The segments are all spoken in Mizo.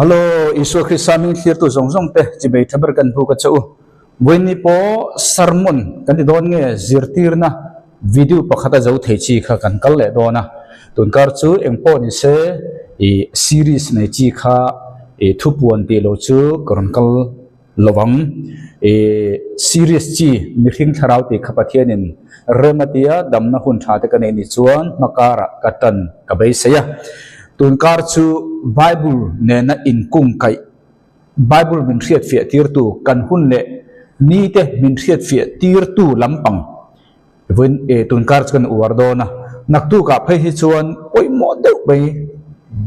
Hallo, Isua Krista hming thlirtu zawng zawng te chibei tha ber kan buk a che u. Vawiinni pawh sermon kan ti dawn nge zirtirna video pakhat a zo thei chi kha kan kal leh dawn a. Tunkar chu engpawh ni se ih series nei chi kha ih thupuan tih lo chu ka rawn kal lovang. Ih series chi mihring thlarau tih kha Pathianin rem a tia damna hun tha te ka neih ni chuan hmakarah ka tan ka beisei a. Tunkar chu Bible nena inkungkaih Bible min hriatfiah tirtu kan hun leh nite min hriatfiah tirtu lampang Vawiin eh tunkar chu kan uar dawn a, naktukah phei hi chuan pawimawh deuh mai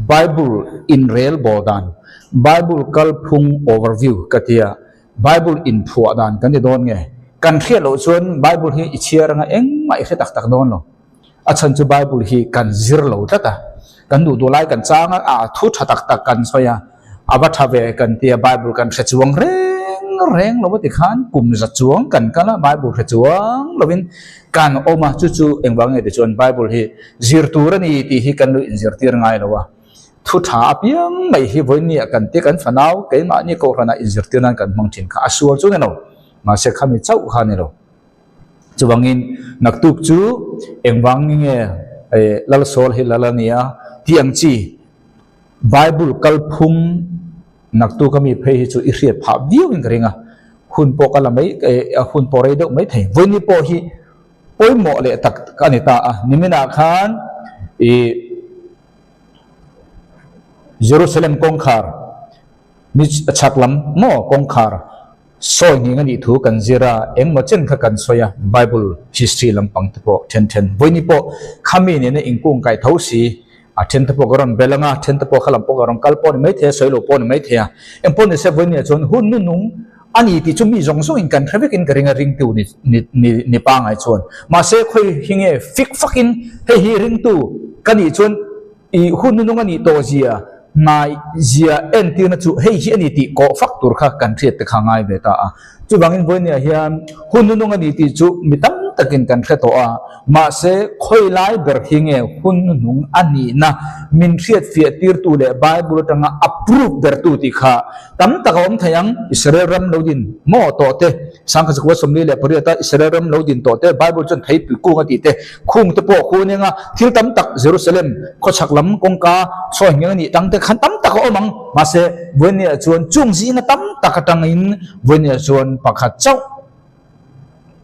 Bible inrel bawl dan, Bible kalphung overview ka tia, Bible inphuah dan kan ti dawn nge? Kan hriat loh chuan Bible hi i chhiar anga engmah i hre tak tak dawn lo. A chhan chu Bible hi kan zir lo tlat a, kan duh duh lai kan chang a, a thu tha tak tak kan sawi a, a va tha ve kan tia Bible kan hre chuang reng reng lo a ti khan kum za chuang kan kal a, Bible hre chuang lovin kan awm a, chu chu engvang nge ti chuan Bible hi zir tur a ni tih hi kan lo inzirtir ngai lo a, thu tha apiang mai hi vawinia kan tia kan fanau keimahni kohhranah inzirtir nan kan hmang thin kha a sual chu ni lo, mahse khami chauh kha a ni lo. Chuvangin naktuk chu engvang nge Lalsawl hi lal a nia tih ang chi Bible kalphung naktuk ami phei hi chu i hriat phah viau in ka ring a, hun pawh ka la mai hun pawh rei deuh mai thei. Vawiini pawh hi pawimawh leh tak a ni ta a, niminah khan ih Jerusalem kawngkhar ni chhak lam maw kawngkhar Sawi nghing a nih thu kan zir a, engmaw chen kha kan sawi a, Bible history lampang te pawh then then. Vawiini pawh khami nena inkung kai tho si, a then te pawh ka rawn bel ang a, then te pawh kha lam pawh ka rawn kal pawh a ni maithei a, sawi lo pawh a ni maithei a. Eng pawh ni se vawiini ah chuan hun nu nung a ni tih chu mi zawng zawng in kan hre vek in ka ring a, ringtu ni ni ni ni pangai chuan. Mahse khawi hi nge fik fak in hei hi ringtu ka nih chuan I hun nunung a nih tawh zia, ngai zia entirna chu hei hi a ni tih kawh fak tur kha kan hriat te kha ngai ve ta a. Chuvangin vawinia hian hun nunung a ni tih chu mi tam takin kan hre tawh a, mahse khawi lai ber hi nge hun nunung a nihna min hriat fiah tirtu leh Bible atanga a proof bertu tih kha tam tak a awm thei ang. Israel ram lo din maw tawh te, Sangkhat zakua 48 a Israel ram lo din tawh te, Bible chuan theipui kung a tih te, Khung te pawh khu nia nga thil tam tak Jerusalem khawchhak lam kawngka sawi ngheng a nih tang te khan tam tak a awm ang. Mahse, Vawinia chuan chung zinga tam tak atangin Vawinia chuan pakhat chauh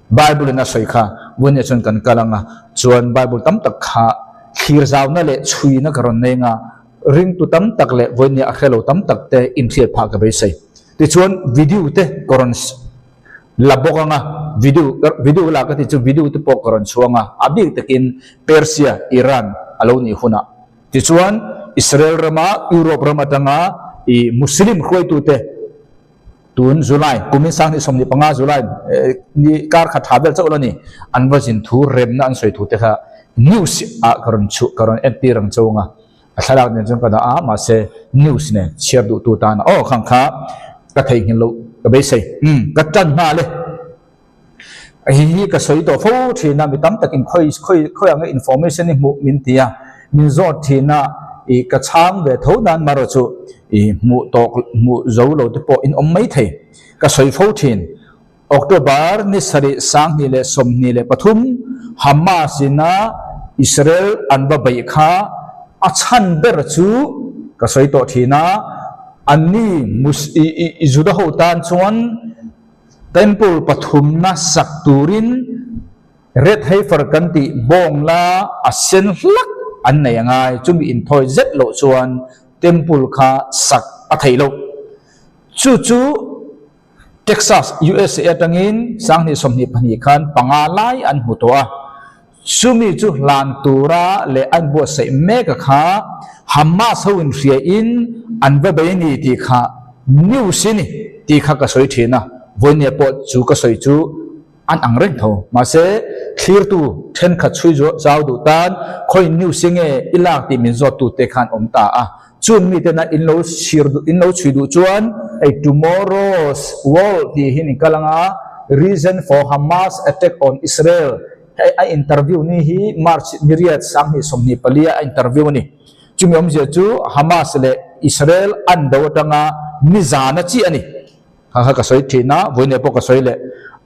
Bible in a sawi kha Vawinia chuan kan kal ang a, chuan Bible tam tak kha thlir zauna leh chhuina ka rawn nei anga ringtu tam tak leh Vawinia a hrelo tam tak te inhriat phah ka beisei. Tichuan video te ka rawn La bawk anga video video la ka ti chu video te pawh ka rawn chhuang a, a bik takin Persia, Iran a lo nih hunah. Tichuan Israel rama Europe ram atanga i Muslim hruaitute tun July kumin sanghnih 25 July ni kar khat tha vel chauh lo ni an va zin thu remna an sawi thu te kha news ah ka rawn chhuh ka rawn entir ang chauh anga a thlalak nen chuan ka dah a mahse news nen chhiar duh tu tan aw khang kha ka theihnghilh loh ka beisei umm ka tan nghal e hi hi ka sawi tawh fo thin a mi tam takin khawi khawi khawi anga information hi hmuh min ti a min zawt thin a ih ka chhang ve tho nan marawh chu ih hmuh tawk hmuh zo lo te pawh in awm mai thei ka sawi fo thin October ni sarih 2023 Hamas ina Israel an va beih kha a chhan ber chu ka sawi tawh thin a, anni Juda ho tan chuan Temple pathumna sak turin Red heifer kan tih bawng la a sen hlak an nei a ngai, chumi inthawi zet loh chuan Temple kha sak a theih loh. Chu chu. Texas, usa atangin 2022 khan panga lai an hmu tawh a, chumi chu hlan tura leh an buatsaih mek a kha Hamas ho inhriain an va bei ni tih kha news i ni tih kha ka sawi thin a, vawinia pawh chu ka sawi chu an ang reng tho. Mahse, thlirtu thenkhat chhui zau duh tan khawi news i nge i lak tih min zawt tute khan awm ta a. Chung mite na in lo chhir duh in lo chhui duh chuan hei Tomorrow's World tih hi ni kal anga Reason for Hamas Attack on Israel hei a interview ni hi March ni riat 2024 a interview a ni. Chumi awmzia chu Hamas leh Israel an do atanga nizana chi a ni. Kha kha ka sawi thin a, vawiin pawh ka sawi leh.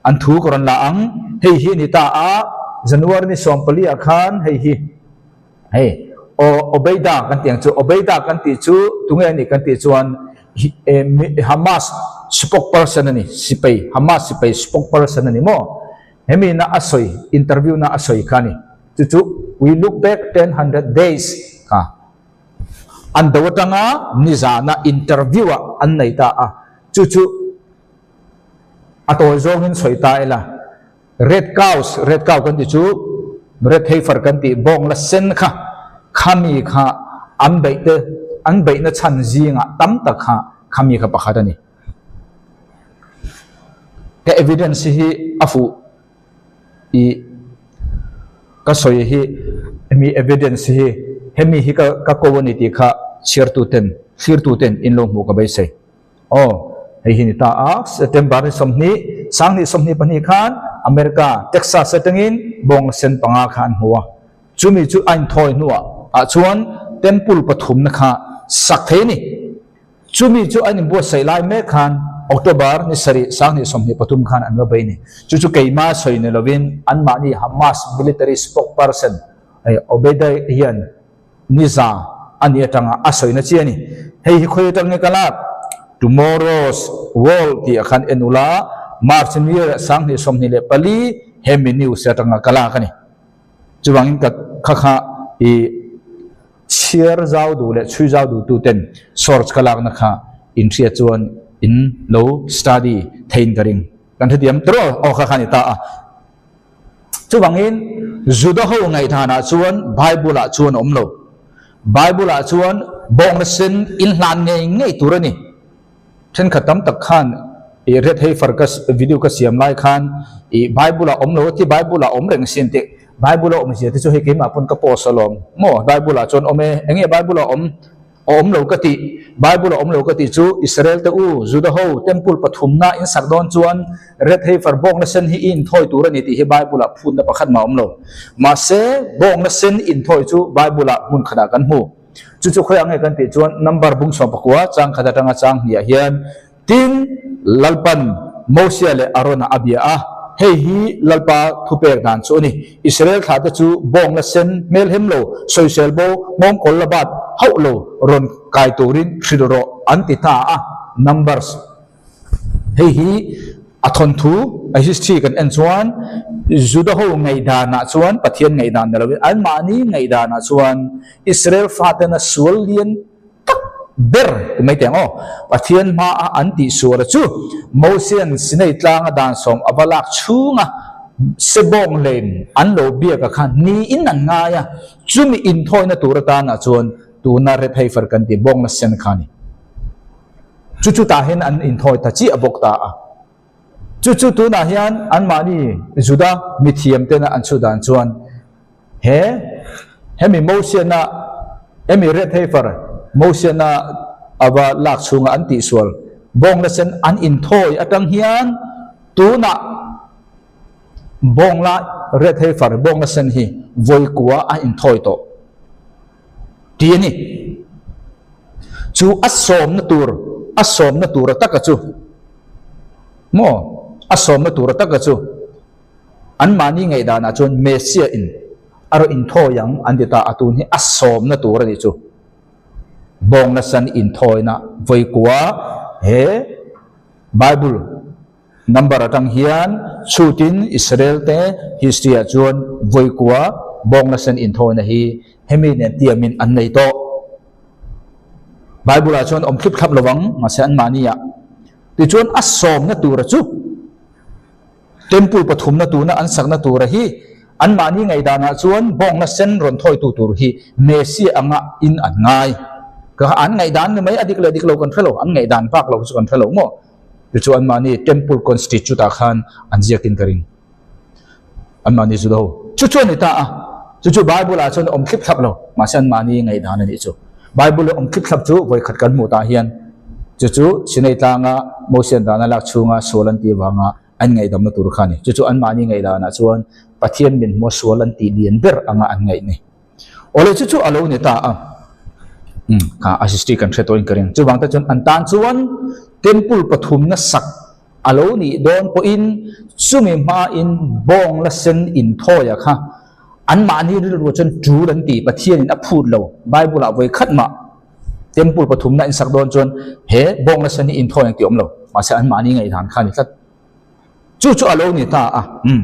An thu ka rawn la ang. Hei hi a ni ta a, January ni 14 ah khan hei hi hei Obeida kan tih ang chu. Obeida kan tih chu tunge a nih kan tih chuan Hamas spokesperson a ni, sipai, Hamas sipai spokesperson a ni maw? Hemi na a sawi, interview na a sawi kha a ni. Chu chu we look back 1000 days kha an do atanga nizana interview ah an nei ta a. Chu chu a tawi zawngin sawi ta ila. Red cows, red cow kan tih chu red heifer kan tih bawng la sen kha, khami kha an beih te, an beihna chhan zingah tam tak kha khami kha pakhat a ni. Ka evidence hi a fuh i ka sawi hi hemi evidence hi hemi hi ka ka ko a ni tih kha chhiartu ten thlirtu ten in lo hmuh ka beisei. Aw, hei hi ni ta a, September ni 20, 2022 khan America, Texas atangin bawng sen panga kha an hmu a. Chumi chu a inthawi hnuah ah chuan temple pathumna kha sak thei a ni. Chumi chu an inbuatsaih lai mek khan October ni 7, 2023 khan an va bei a ni. Chu chu keimah sawi ni lovin anmahni Hamas military spokesperson Obeida hian Niza a ni atanga a sawina chi a ni. Hei hi khawi atang nge ka lak? Tomorrow's World tih ah khan en ula, March ni 2024 hemi news atanga ka lak a ni. Chuvangin ka kha kha i chhiar zau duh leh chhui zau duh tu ten source ka lakna kha in hriat chuan in lo study theiin ka ring. Kan hrethiam tawh aw kha kha a ni ta a. Chuvangin Juda ho ngaihdanah chuan Bible ah chuan a awm lo. Bible ah chuan bawngna sen inhlan ngei ngei tur a ni. Thenkhat tam tak khan i Red Heifer ka video ka siam lai khan i Bible ah awm lo a ti, Bible ah awm reng sin tih. Bible a awm zia te chu hei keimah pawn ka post alawm. Maw Bible ah chuan awm e, enge Bible ah awm? A awm lo ka tih, Bible a awm lo ka tih chu Israel te u, Juda ho, temple pathumna in sak dawn chuan red heifer bawkna sen hi i inthawi tur a ni tih hi Bible ah phutna pakhat mah a awm lo. Mahse, bawkna sen inthawi chu Bible ah hmun khatah kan hmu. Chu chu khawi ang nge kan tih chuan number bung 19 chang khat atanga chang hniah hian Tin, Lalpan Mosia leh Arona a bia a, Hei hi Lalpa thupek dan chu a ni, Israel thlahte chu bawngna sen hmelhem lo, sawisel bo, nghawngkawl la bat hauh lo rawn kai turin hrilh rawh, an ti ta a. Numbers. Hei hi a thawnthu, a history kan en chuan Juda ho ngaihdanah chuan Pathian ngaihdan ni loin anmahni ngaihdanah chuan Israel fatena sual lian tak ber ti mai teh ang aw. Pathian hmaah an tih sual chu Mosian Sinai tlanga dan sawm a va lak chhunga sebawng lem an lo biak a kha niin an ngai a, chumi inthawina tur atanah chuan tuna red heifer kan tih bawngna sen kha a ni. Chu chutah hian an inthawi ta chiah bawk ta a. Chu chu tunah hian anmahni Juda mithiam tena an chhu dan chuan He hemi Mosiana hemi Red Heifer Mosiana ava lak chhunga an tihsual bawngla sen an inthawi atang hian tunah bawngla Red Heifer bawngla sen hi vawikua a inthawi tawh ti a ni. Chu a sawmna tur a sawmna tura taka chu maw a sawmna tura taka chu Anmahni ngaihdanah chuan Messiah in a rawn inthawi ang an ti ta a, tun hi a sawmna tur a nih chu. Bawngna san inthawina vawikua he Bible number atang hian chhutin Israel te history ah chuan vawikua bawngna san inthawina hi hemi nen tiamin an nei tawh. Bible ah chuan awm thlip thlap lovang mahse anmahni ah tichuan a sawmna tura chu Temple pathumna tuna an sakna tura hi anmahni ngaihdanah chuan bawngna sen rawn thawitu tur hi Messi anga in an ngai. Ka an ngaihdan ni mai a dik leh dik lo kan hre lo, an ngaihdan bak lo chu kan hre lo maw? Ti chu anmahni Temple Constitute ah khan an ziakin ka ring. Anmahni Juda ho chu chu a ni ta a, chu chu Bible ah chuan a awm thlip thlap lo, mahse anmahni ngaihdan a nih chu. Bible a awm thlip thlap chu vawikhat kan hmuh tah hian chu chu Sinai tlanga Mosian dana lak chhunga sual an tih vanga an ngaihdamna tur kha a ni. Chu chu anmahni ngaihdanah chuan Pathian min hmua sual an tih lian ber anga an ngaih ni. Awle chu chu a lo ni ta a. Umm kha a history kan hre tawhin ka ring. Chuvang te chuan an tan chuan temple pathumna sak a lo nih dawn pawhin chumi hmain bawng la sen inthawia kha anmahni rilru chuan tul an ti, Pathianin a phut lo. Bible ah vawi khat mah temple pathumna in sak dawn chuan he bawng la sen hi inthawi ang tih a awm lo. Mahse anmahni ngaihdan kha a ni tlat. Chu chu a lo ni ta a, umm,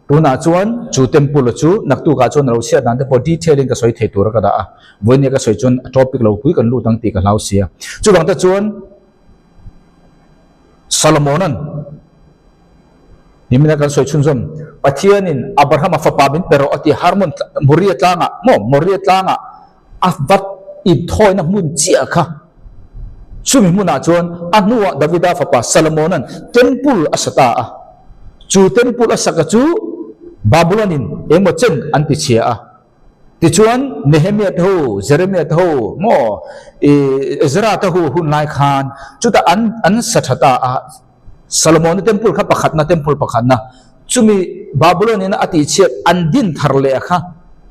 tunah chuan chu temple chu naktukah chuan a lo chhiat dan te pawh detail in ka sawi thei tur a ka dah a, vawinia ka sawi chuan a topic lo pui kan lut ang tih ka hlau si a. Chuvang te chuan Solomona'n nimina kan sawi chhunzawm, Pathianin Abrahama fapa min pe rawh a ti a, Harmon Moria tlangah maw Moria tlangah a vat inthawina hmun chiah kha. Chumi hmunah chuan a hnuah Davida fapa Salomona'n temple a sa ta a. Chu temple a saka chu Babylon-in engmaw chen an ti chhia a. Tichuan Nehemia te ho, Jeremia te ho maw ih Ezra te ho hun lai khan chutah an an sa tha ta a. Solomon-a temple kha pakhatna temple pakhatna chumi Babylon-in a tihchhiat an din thar leh kha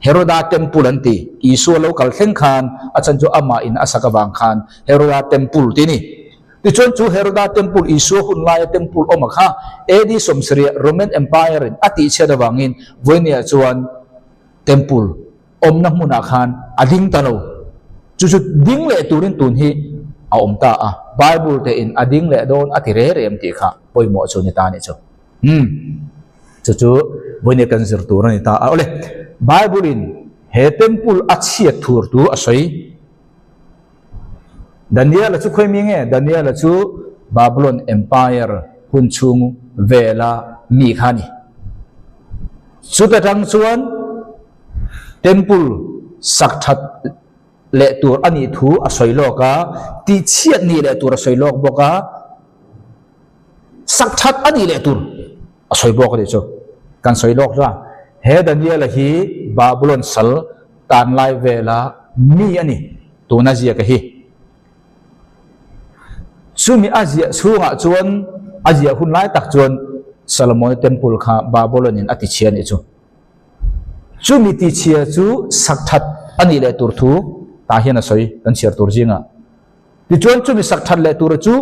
Heroda temple an ti. Isua lo kal thleng khan a chan chu amah in a sak avang khan Heroda temple tih a ni. Tichuan chu Heroda temple Isua hun laia temple awm a kha AD sawmsarih Roman Empire in a tihchhiat avangin vawinia chuan temple awmna hmunah khan a ding ta lo. Chu chu ding leh turin tun hi a awm ta a, Bible te in a ding leh dawn a ti re rem tih kha pawimawh chu ni ta a nih chu. Umm chu chu vawinia kan zir tur a ni ta a. Awle, Bible in he temple a chhiat thur tu a sawi. Daniel-a chu khawi mi nge? Daniel-a chu Babylon Empire hun chhung vela mi kha a ni. Chuta tang chuan Temple sak that leh tur a nih thu a sawi lawk a, tihchhiat nih leh tur a sawi lawk bawk a, sak that a nih leh tur a sawi bawk a nih chu. Kan sawi lawk hla. He Daniel-a hi Babylon sal tan lai vela mi a ni tuna ziaka hi. Chumi a ziah chhungah chuan a ziah hun lai tak chuan Solomon-a temple kha Babylon-in a tichhia a nih chu. Chumi tichhia chu sak that a nih leh tur thu tah hian a sawi kan chhiar tur zingah. Tichuan chumi sak that leh tura chu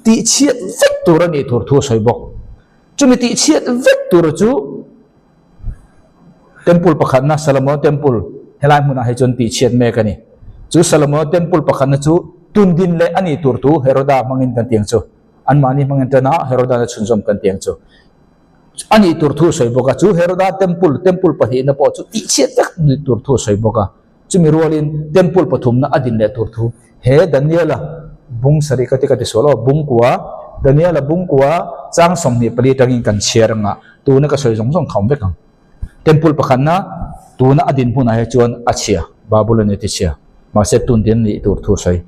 tihchhiat vek tur a nih tur thu a sawi bawk. Chumi tihchhiat vek tura chu Temple pakhatna Solomon Temple helai hmunah hi chuan tihchhiat mek a ni. Chu Solomon Temple pakhatna chu tundin leh a nih tur thu Heroda hmangin kan tiang chu. Anmahni hmangin tan a Heroda-na chhunzawm kan tiang chu. A nih tur thu a sawi bawk a. Chu Heroda Temple, Temple pahnihna pawh chu tihchhiat vek nih tur thu a sawi bawk a. Chumi rualin Temple pathumna a din leh tur thu he Daniela bung sarih ka ti ka ti sual aw, bungkua, Daniela bungkua chang 24 tangin kan chhiar anga tuna ka sawi zawng zawng kha awm vek ang. Temple pakhatna tuna a din hmunah hi chuan a chhia, Babylon-i ti chhia, mahse tun din nih tur thu a sawi.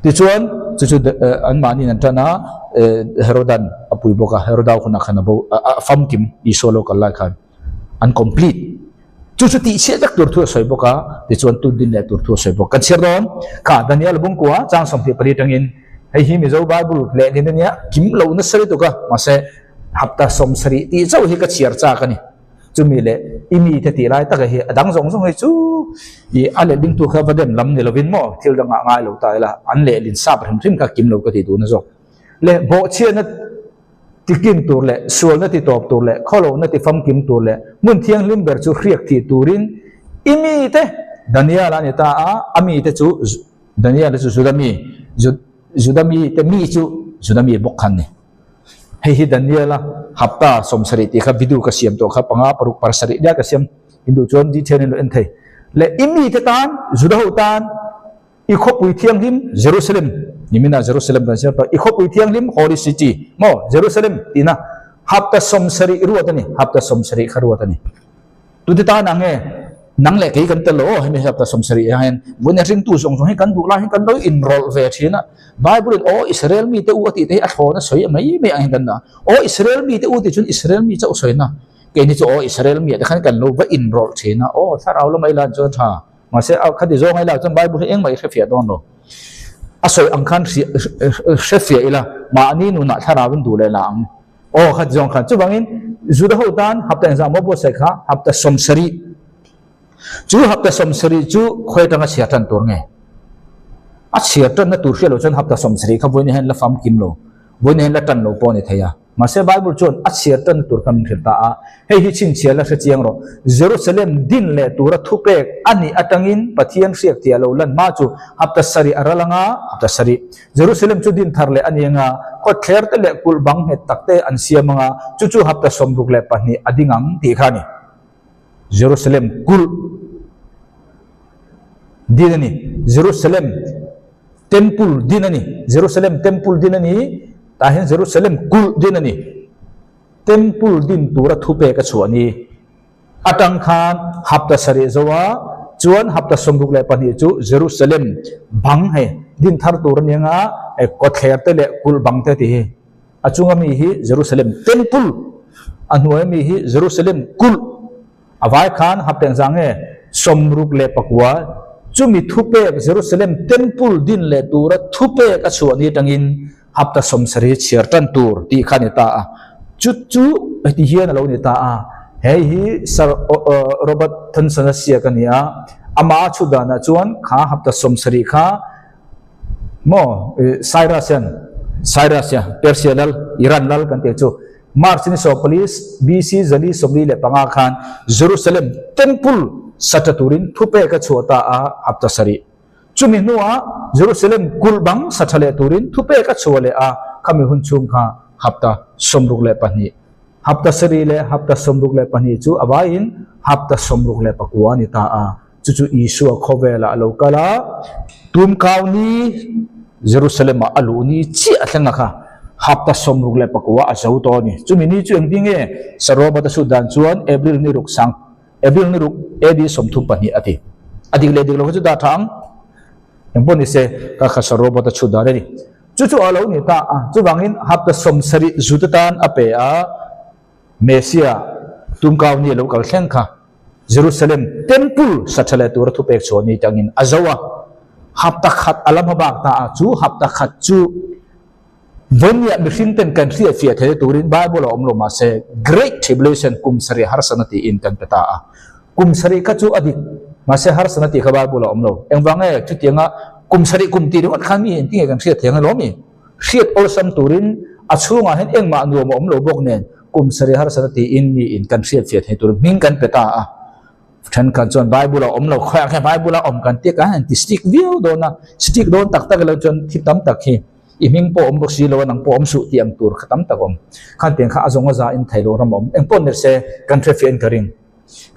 Tichuan chu chu anmahniin an tan a, Herodan a pui bawk a, Heroda hunah khan a bo a famkim Isua lo kal lai khan. An complete. Chu chu tih chhiat vek tur thu a sawi bawk a, tichuan tun din leh tur thu a sawi bawk. Kan chhiar dawn kha Daniel Bungkua chang 24 atangin hei hi Mizo Bible lehlin a nia, kim lo nasa lutuk a, mahse hapta 70 tih chauh hi ka chhiar chak a ni. Chumi leh i mite tih lai taka hi a dang zawng zawng hi chu i a lehlingtu kha va dem lam ni lovin maw thil dangah ngai lo ta ila an lehlin sap hrim hrim kha kim lo ka tih duhna zawk. Leh bawhchhiatna Tikin tur leh sualna ti tawp tur leh khawlohna ti famkim tur leh hmun thianghlim ber chu hriak thih turin i mite Daniel a ni ta a, a mite chu Daniel chu Juda mi, Juda mite mi chu Juda mi bawk khan ni. Hei hi Daniel a hapta 70 tih kha video ka siam tawh kha panga paruk pasarih nia ka siam hindu chuan detail in lo en thei. Leh i mite tan Juda ho tan I khawpui thianghlim Jerusalem, nimin ah Jerusalem kan siam tawh, i khawpui thianghlim Holy City maw Jerusalem tihna hapta 70 ruat a ni, hapta 70 kha ruat a ni. Tute tan ang nge nang leh kei kan tel lo aw hemi hapta 70 ah hian vawiin a ringtu zawng zawng hi kan duh lai hi kan lo inrawlh ve thin a, Bible in aw Israel mite u a tih te hi a thlawn a sawi mai mai ang hian kan dah a, aw Israel mite u tih chuan Israel mi chauh sawina, keini chu aw Israel mi ah te khan kan lo va inrawlh thin a, aw thlarau lamah ila chuan tha. Mahse, a khati zawng ai lah chuan Bible hi engmah i hrefiah dawn lo. A sawi ang khan hrefiah ila, mahni nunah thlarauin duh leh lah ang. Aw, khati zawng khan. Chuvangin, Juda ho tan hapta engzah maw buatsaih kha hapta 70. Chu hapta 70 chu khawi atanga chhiar tan tur nge? A chhiar tanna tur hriat loh chuan hapta 70 kha vawiin hian la famkim lo, vawiin hian la tan lo pawh a ni thei a. Mahse Bible chuan a chhiar tanna tur kha min hrilh ta a, hei hi chhinchhiah la hre chiang rawh. Jerusalem din leh tura thupek a nih atangin Pathian hriak tih a lo lan hma chu hapta sarih a ral anga, hapta sarih. Jerusalem chu din thar leh a ni anga, kawtthler te leh kulh bang nghet tak te an siam anga, chu chu hapta 62 a ding ang tih kha a ni. Jerusalem kulh din a ni. Jerusalem temple din a ni. Jerusalem temple din a ni. Tah hian Jerusalem kulh din a ni. Temple din tura thupek a chhuah ni. Atang khan hapta sarih zo a, chuan hapta 62 chu Jerusalem bang hei din thar tur a ni anga, hei kawtthler te leh kulh bang te tih hi. A chunga mi hi Jerusalem temple, a hnuaia mi hi Jerusalem kulh. A vai khan hapteng zang nge 69 chumi thupek Jerusalem temple din leh tura thupek a chhuah ni atangin hapta 70 chhiar tan tur tih kha a ni ta a. Chu chu heti hian a lo ni ta a. Hei hi Sir Robert Thomson-a siak a ni a. Amah a chhut danah chuan kha hapta 70 kha Maw Cyrus hian Cyrus hian Persia lal Iran lal kan tih chu March ni 14 BC 445 khan Jerusalem temple sa tha turin thupek a chhuah ta a hapta sarih. Chumi hnuah Jerusalem kulh bang sa tha leh turin thupek a chhuah leh a khami hun chhung kha hapta 62. Hapta sarih leh hapta 62 chu a vaiin hapta 69 a ni ta a. Chu chu Isua khawvelah a lo kal a, tumkau ni Jerusalem-ah a luh ni chiah a thleng a kha, hapta 69 a zo tawh a ni. Chumi ni chu engtin nge? Sarobata sut dan chuan April ni ruk sang, April ni ruk AD 32 a ti. A dik leh dik lo kha chu dah tha ang. Engpawh ni se, ka kha Sarobata chhut dan a ni. Chu chu a lo ni ta a, chuvangin hapta 70 zut atan a pe a. Messiah tumkau ni a lo kal thleng kha Jerusalem temple sa tha leh tura thupek chhuah ni tangin a zo a, hapta khat a la hma bak ta a, chu hapta khat chu vawnia mihring ten kan hriat fiah theih turin Bible a awm lo mahse Great Tribulation kum sarih harsana tiin kan pe ta a, kum sarih kha chu a dik mahse harsana tih kha Bible a awm lo. Engvang nge chutianga kum sarih kum tih ringawt khan mi engtin nge kan hriat thei ang hlawm i? Hriat awlsam turin a chhungah hian engmah nuam a awm lo bawk nen kum sarih harsat a tiin miin kan hriat fiah thei tur hming kan pe ta a. Thenkhat chuan Bible a awm lo khawiah khan Bible a awm kan tia kan han ti stick viau dawn a, stick dawn tak tak ilo chuan thil tam tak hi i hming pawh awm bawk si lo a nang pawh awm suh tih ang tur kha tam tak awm. Khan tiang kha a zawng a za in thei lo ram a awm. Engpawh ni se kan hre fiah in ka ring.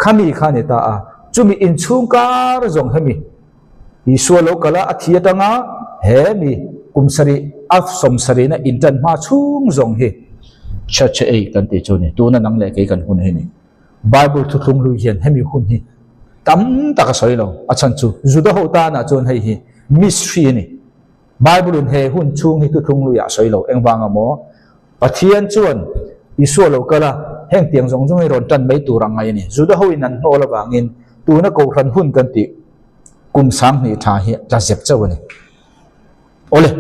Khami kha a ni ta a, chumi inchhung kar zawng hemi Isua lo kal a, a thi atanga he mi kum sarih a 70 na intan hma chhung zawng hi church ei kan tih chu a ni. Tuna nang leh kei kan hun hi a ni. Bible thuthlung hlui hian hemi hun hi tam tak a sawi lo. A chhan chu Juda ho tanah chuan hei hi mystery a ni. Bible in he hun chhung hi thuthlung hluiah a sawi lo. Engvanga maw? Pathian chuan Isua lo kal a, heng tiang zawng zawng hi rawn tan mai tur ang ngai a ni. Juda hoin an hnawl avangin tuna Kohhran hun kan tih kum 2000 tha hi tla zep chauh a ni. Awle,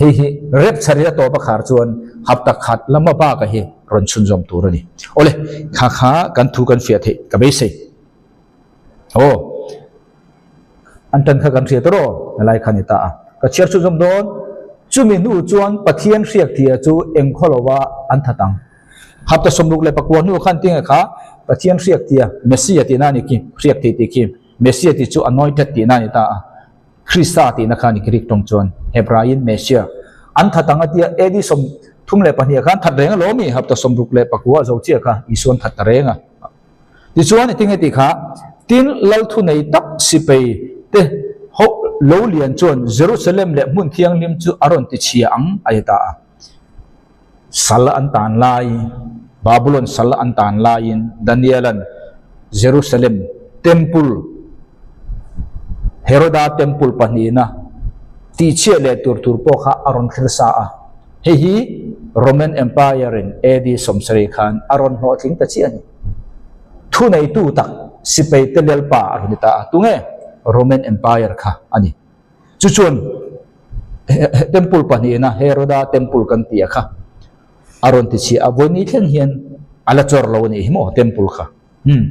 hei hi rep chharin a tawp a khar chuan hapta khat lama baka hi rawn chhunzawm tur a ni. Awle, kha kha kan thu kan fiah theih ka beisei. Aw, an tan kha kan hriat rawh, helai kha ni ta a. Ka chhiar chhunzawm dawn, chumi hnu chuan Pathian hriak tia chu engkhaw lova an that ang. Hapta 69 hnu khan tinge kha Pathian hriak tia Messiah tihna a ni khi, hriak thei tih khi. Messiah tih chu anointed tihna a ni ta a. Krista tihna kha a ni Greek tawng chuan Hebraiin Messiah. An that ang a tia AD 32 khan that reng alawm i, hapta 69 zo chiah kha Isuan that ta reng a. Tichuan i tinge tih kha, tin lal thu nei tak sipei te ho lo lian chuan Jerusalem leh hmun thianghlim chu a rawn ti chhia ang a ti ta a. Sal an tan lai, Babulon sal an tan laiin Daniela'n Jerusalem temple, Heroda temple pahnihna tihchhiah leh tur tur pawh kha a rawn thil sa a. Hei hi Roman Empire-in AD 70 khan a rawn hlawhtling ta chiah a ni. Thuneitu tak sipai te lalpa a rawn ni ta a, tunge Roman Empire kha a ni. Chu chuan temple pahnihna Heroda temple kan tih a kha a rawn ti chhiah a, vawi ni thleng hian a la chawr lo a nih hi maw temple kha. Hmm.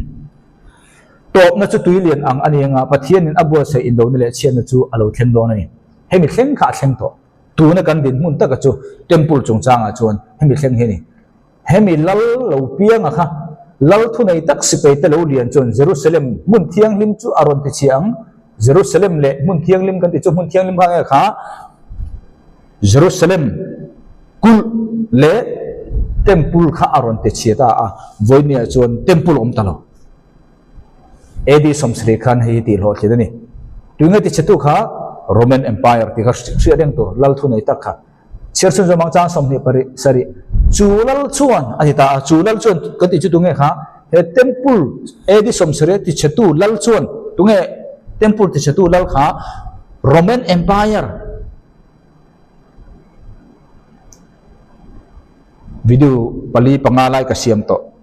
Tawpna chu tui lian ang a ni anga Pathianin a buatsaih indona leh chhiatna chu a lo thleng dawn a ni. Hemi thleng kha a thleng tawh. Tuna kan dinhmun taka chu Temple chungchangah chuan hemi thleng hi a ni. Hemi lal lo pianga kha lal thunei tak sipai te lo lian chuan Jerusalem hmun thianghlim chu a rawn ti chhia ang. Jerusalem leh hmun thianghlim kan ti chu hmun thianghlim kha nge kha Jerusalem kulh leh Temple kha a rawn ti chhia ta a, vawinia chuan Temple a awm ta lo. AD 70 khan hei hi tih hlawhtlin a ni. Tunge ti chhetu kha Roman Empire tih kha hriat reng tur lal thu nei tak kha. Chhiar chhun zawm ang chang 20 pari sarih chu lal chuan a ti ta a, chu lal chuan kan tih chu tunge kha he temple AD 70 ti chhetu lal chuan tunge temple ti chhetu lal kha Roman Empire Video pali panga lai ka siam tawh.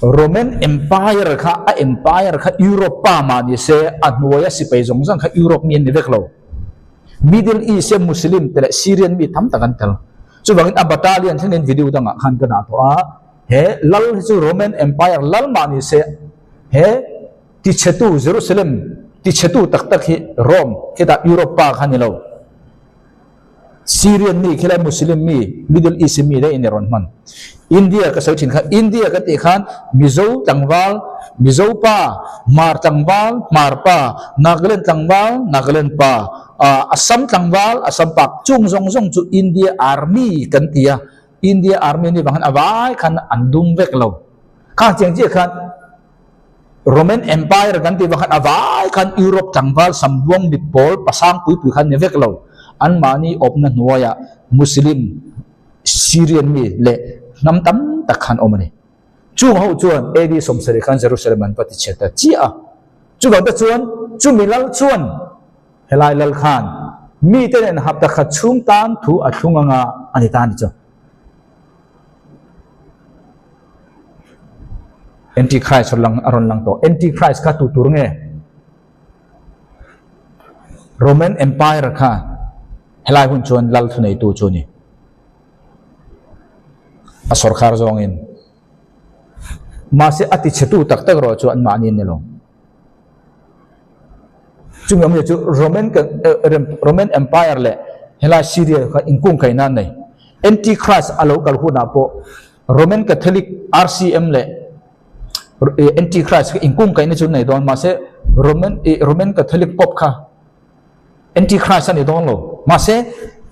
Roman Empire kha a empire kha Europe pa mah ni se a hnuaia sipai zawng zawng kha Europe mi an ni vek lo. Middle East a Muslim te leh Syrian mi tam tak an tel. Chuvangin a battalion thlengin video dangah khan ka dah tawh a. He lal hi chu Roman Empire lal mah ni se he tichhetu Jerusalem tichhetu tak tak hi Rome khitah Europe pa kha ni lo. Syrian mi khilai Muslim mi Middle East mi daih in i rawn hman. India ka sawi thin kha India ka tih khan Mizo tlangval, Mizo pa, Hmar tlangval, Hmar pa, Nagaland tlangval, Nagaland pa, Assam tlangval, Assam pa chung zawng zawng chu India Army kan ti a, India Army ni vang khan a vai khan an dum vek lo. Khang chiang chiah khan Roman Empire kan tih vang khan a vai khan Europe tlangval sambuang mit pawl pasang pui pui khan ni vek lo. Anmahni awpna hnuaiah Muslim, Syrian mi leh hnam tam tak khan awm a ni. Chung ho chuan AD 70 khan Jerusalem an va ti chhe ta chiah a. Chuvang te chuan chumi lal chuan helai lal khan mite nen hapta khat chhung tan thu a thlung anga a ni ta a ni chu. Antichrist rawn lang a rawn lang tawh. Antichrist kha tu tur nge? Roman Empire kha helai hun chuan lal thuneitu chu a ni. A sawrkhar zawngin. Mahse a tichhetu tak tak erawh chu anmahni an ni lo. Chumi awmzia chu Roman Roman Empire leh helai Syria kha inkungkaihna an nei. Antichrist a lo kal hunah pawh Roman Catholic RCM leh Antichrist kha inkungkaihna chu an nei dawn mahse Roman Roman Catholic Pope kha Antichrist a ni dawn lo. Mahse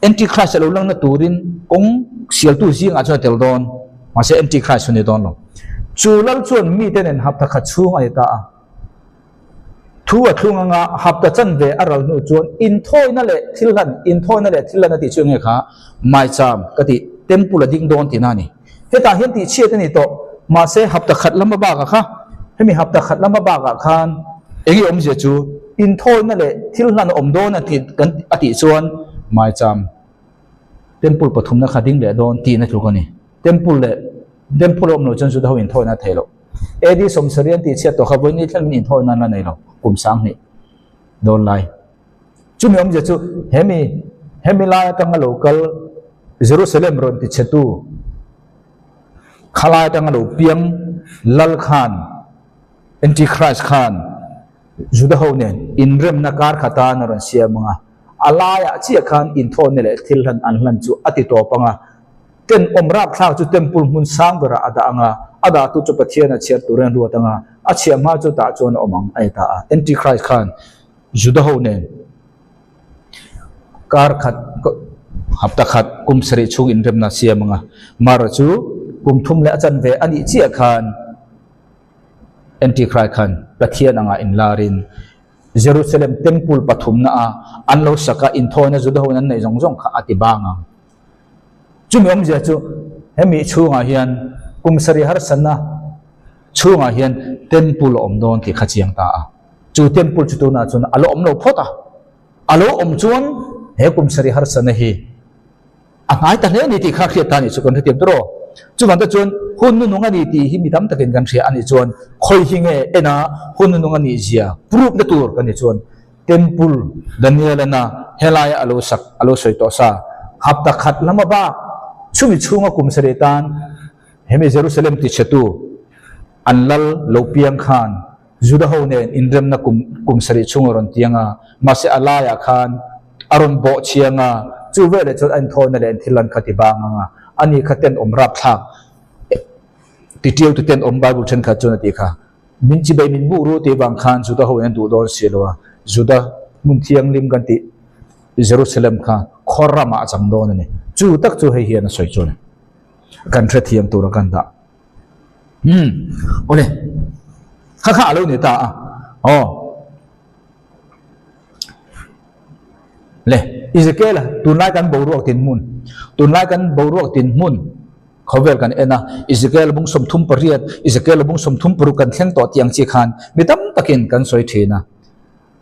Antichrist a lo langna turin kawng sialtu zingah chuan a tel dawn. Mahse Antichrist chu a ni dawn lo. Chu lal chuan mite nen hapta khat chhung a ni ta a. Thu a thlung anga hapta chanve a ral hnu chuan inthawina leh thil hlan, inthawina leh thil hlan a tih chu enge kha maicham ka tih temple a ding dawn tihna a ni. Hetah hian tih chhiat a ni tawh, mahse hapta khat lama bakah kha, hemi hapta khat lama bakah khan enge awmzia chu inthawina leh thil hlan a awm dawn a tih kan a tih chuan maicham temple pathumna kha ding leh dawn tihna tluk a ni. Temple leh temple a awm loh chuan Juda ho inthawina a thei loh. AD 70 an tih chhiat tawh kha vawiin thlengin inthawi nan la nei lo, kum 2000 dawn lai. Chumi awmzia chu hemi hemi lai atanga lo kal Jerusalem rawn ti chhetu khalai atanga lo piang lal khan Antichrist khan Juda ho nen inremna kar khatan a rawn siam anga, a laiah chiah khan inthawhna leh thil hlan an hlan chu a ti tawp anga, Tenawm rapthlak chu temple hmun sang berah a dah ang a, a dahtu chu Pathian a chhiar tur in ruat ang a, a chhiah hma chu tah chuan a awm ang a ni ta a. Antichrist khan Juda ho nen kar khat, hapta khat, kum sarih chhung inremna a siam ang a, Mara chu kum thum leh a chanve a nih chiah khan Antichrist khan Pathian angah inlarin Jerusalem temple pathumna a an lo sak a, inthawina Juda ho in an neih zawng zawng kha a ti bang ang. Chumi awmzia chu hemi chhungah hian kum sarih harsatna chhungah hian temple a awm dawn tih kha chiang ta a. Chu temple chu tunah chuan a lo awm lo phawt a. A lo awm chuan he kum sarih harsatna hi a hnai ta hle a ni tih kha hriat ta a nih chu kan hrethiam tur aw. Chuvang te chuan hun nunung a ni tih hi mi tam takin kan hria a nih chuan khawi hi nge ena hun nunung a nih zia proof na tur kan nih chuan Temple Danielana helaia a lo sak a lo sawi tawh sa, hapta khat lama bak chumi chhunga kum sarih tan hemi Jerusalem tichhetu an lal lo piang khan. Juda ho nen inremna kum kum sarih chhung a rawn tiang a, mahse a laiah khan a rawn bawh chiang a, chu veleh chuan a inthawina leh thil an kha ti bang ang a, ani kha tenawm rapthlak ti tiu tu tenawm Bible thenkhat chuan a ti kha. Min chibei min buh ru tih vang khan Juda ho in an duh dawn si lo a, Juda hmun thianghlim kan tih Jerusalem kha khaw ramah a chang dawn a ni. Chu tak chu hei hian a sawi chu a ni. Kan hrethiam tur a kan dah. Umm awle kha kha a lo ni ta a aw le Ezekiel tunlai kan boruak tin hmun tunlai kan boruak tin hmun khawvel kan en a Ezekiel bung 38 Ezekiel bung 36 kan thleng tawh tiang chi khan mi tam takin kan sawi thin a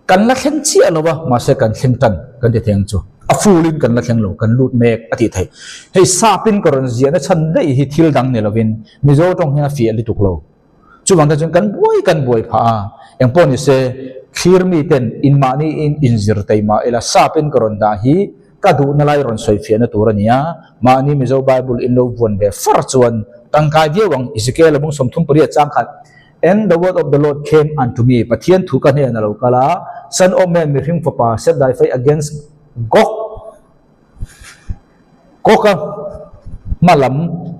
Kan la thleng chiah lo a, mahse kan thleng tan kan ti thei ang chu. A full in kan la thleng lo, kan lut mek a tih theih. Hei sap in ka rawn ziahna chhan daih hi thil dang ni lovin Mizo tawng hian a fiah lutuk lo. Chuvang te chuan kan buai kan buai phah a, engpawh ni se thlir mi ten in mahni in inzir tei mah ila sap in ka rawn dah hi ka duhna lai rawn sawi fiahna tur a ni a, mahni Mizo Bible in lo vuan ve far chuan tangkai viau ang Ezekiel a bung 38 chang khat And the word of the Lord came unto me, Pathian thu ka hnen a lo kal a, Son of man, mihring fapa, set thy face against Gog, Gog-a hma lam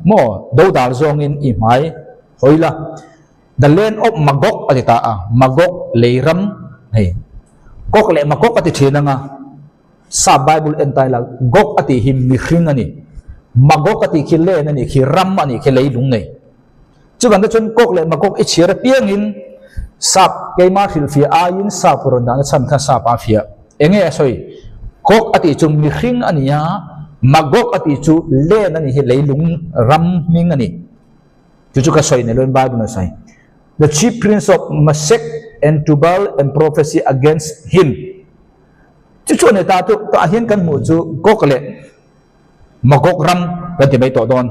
maw dodal zawngin i hmai hawi la, the land of Magog a ti ta a, Magog lei ram hei, Gog leh Magog a ti thin ang a, Sap Bible en tai la, Gog a tih hi mihring a ni, Magog a tih khi land a nih khi, ram a nih khi, leilung nei. Chuvang te chuan Gog leh Magog i chhiar apiangin sap keimah hrilhfiah aiin sap rawn dahna chhan kha sap a fiah. Enge a sawi? Gog a tih chu mihring a ni a, Magog a tih chu land a nih hi leilung ram hming a ni. Chu chu ka sawi nei loin Bible a sawi. The chief prince of Meshech and Tubal and prophesy against him. Chu chu a ni ta tu tah hian kan hmuh chu Gog leh Magog ram kan ti mai tawh dawn.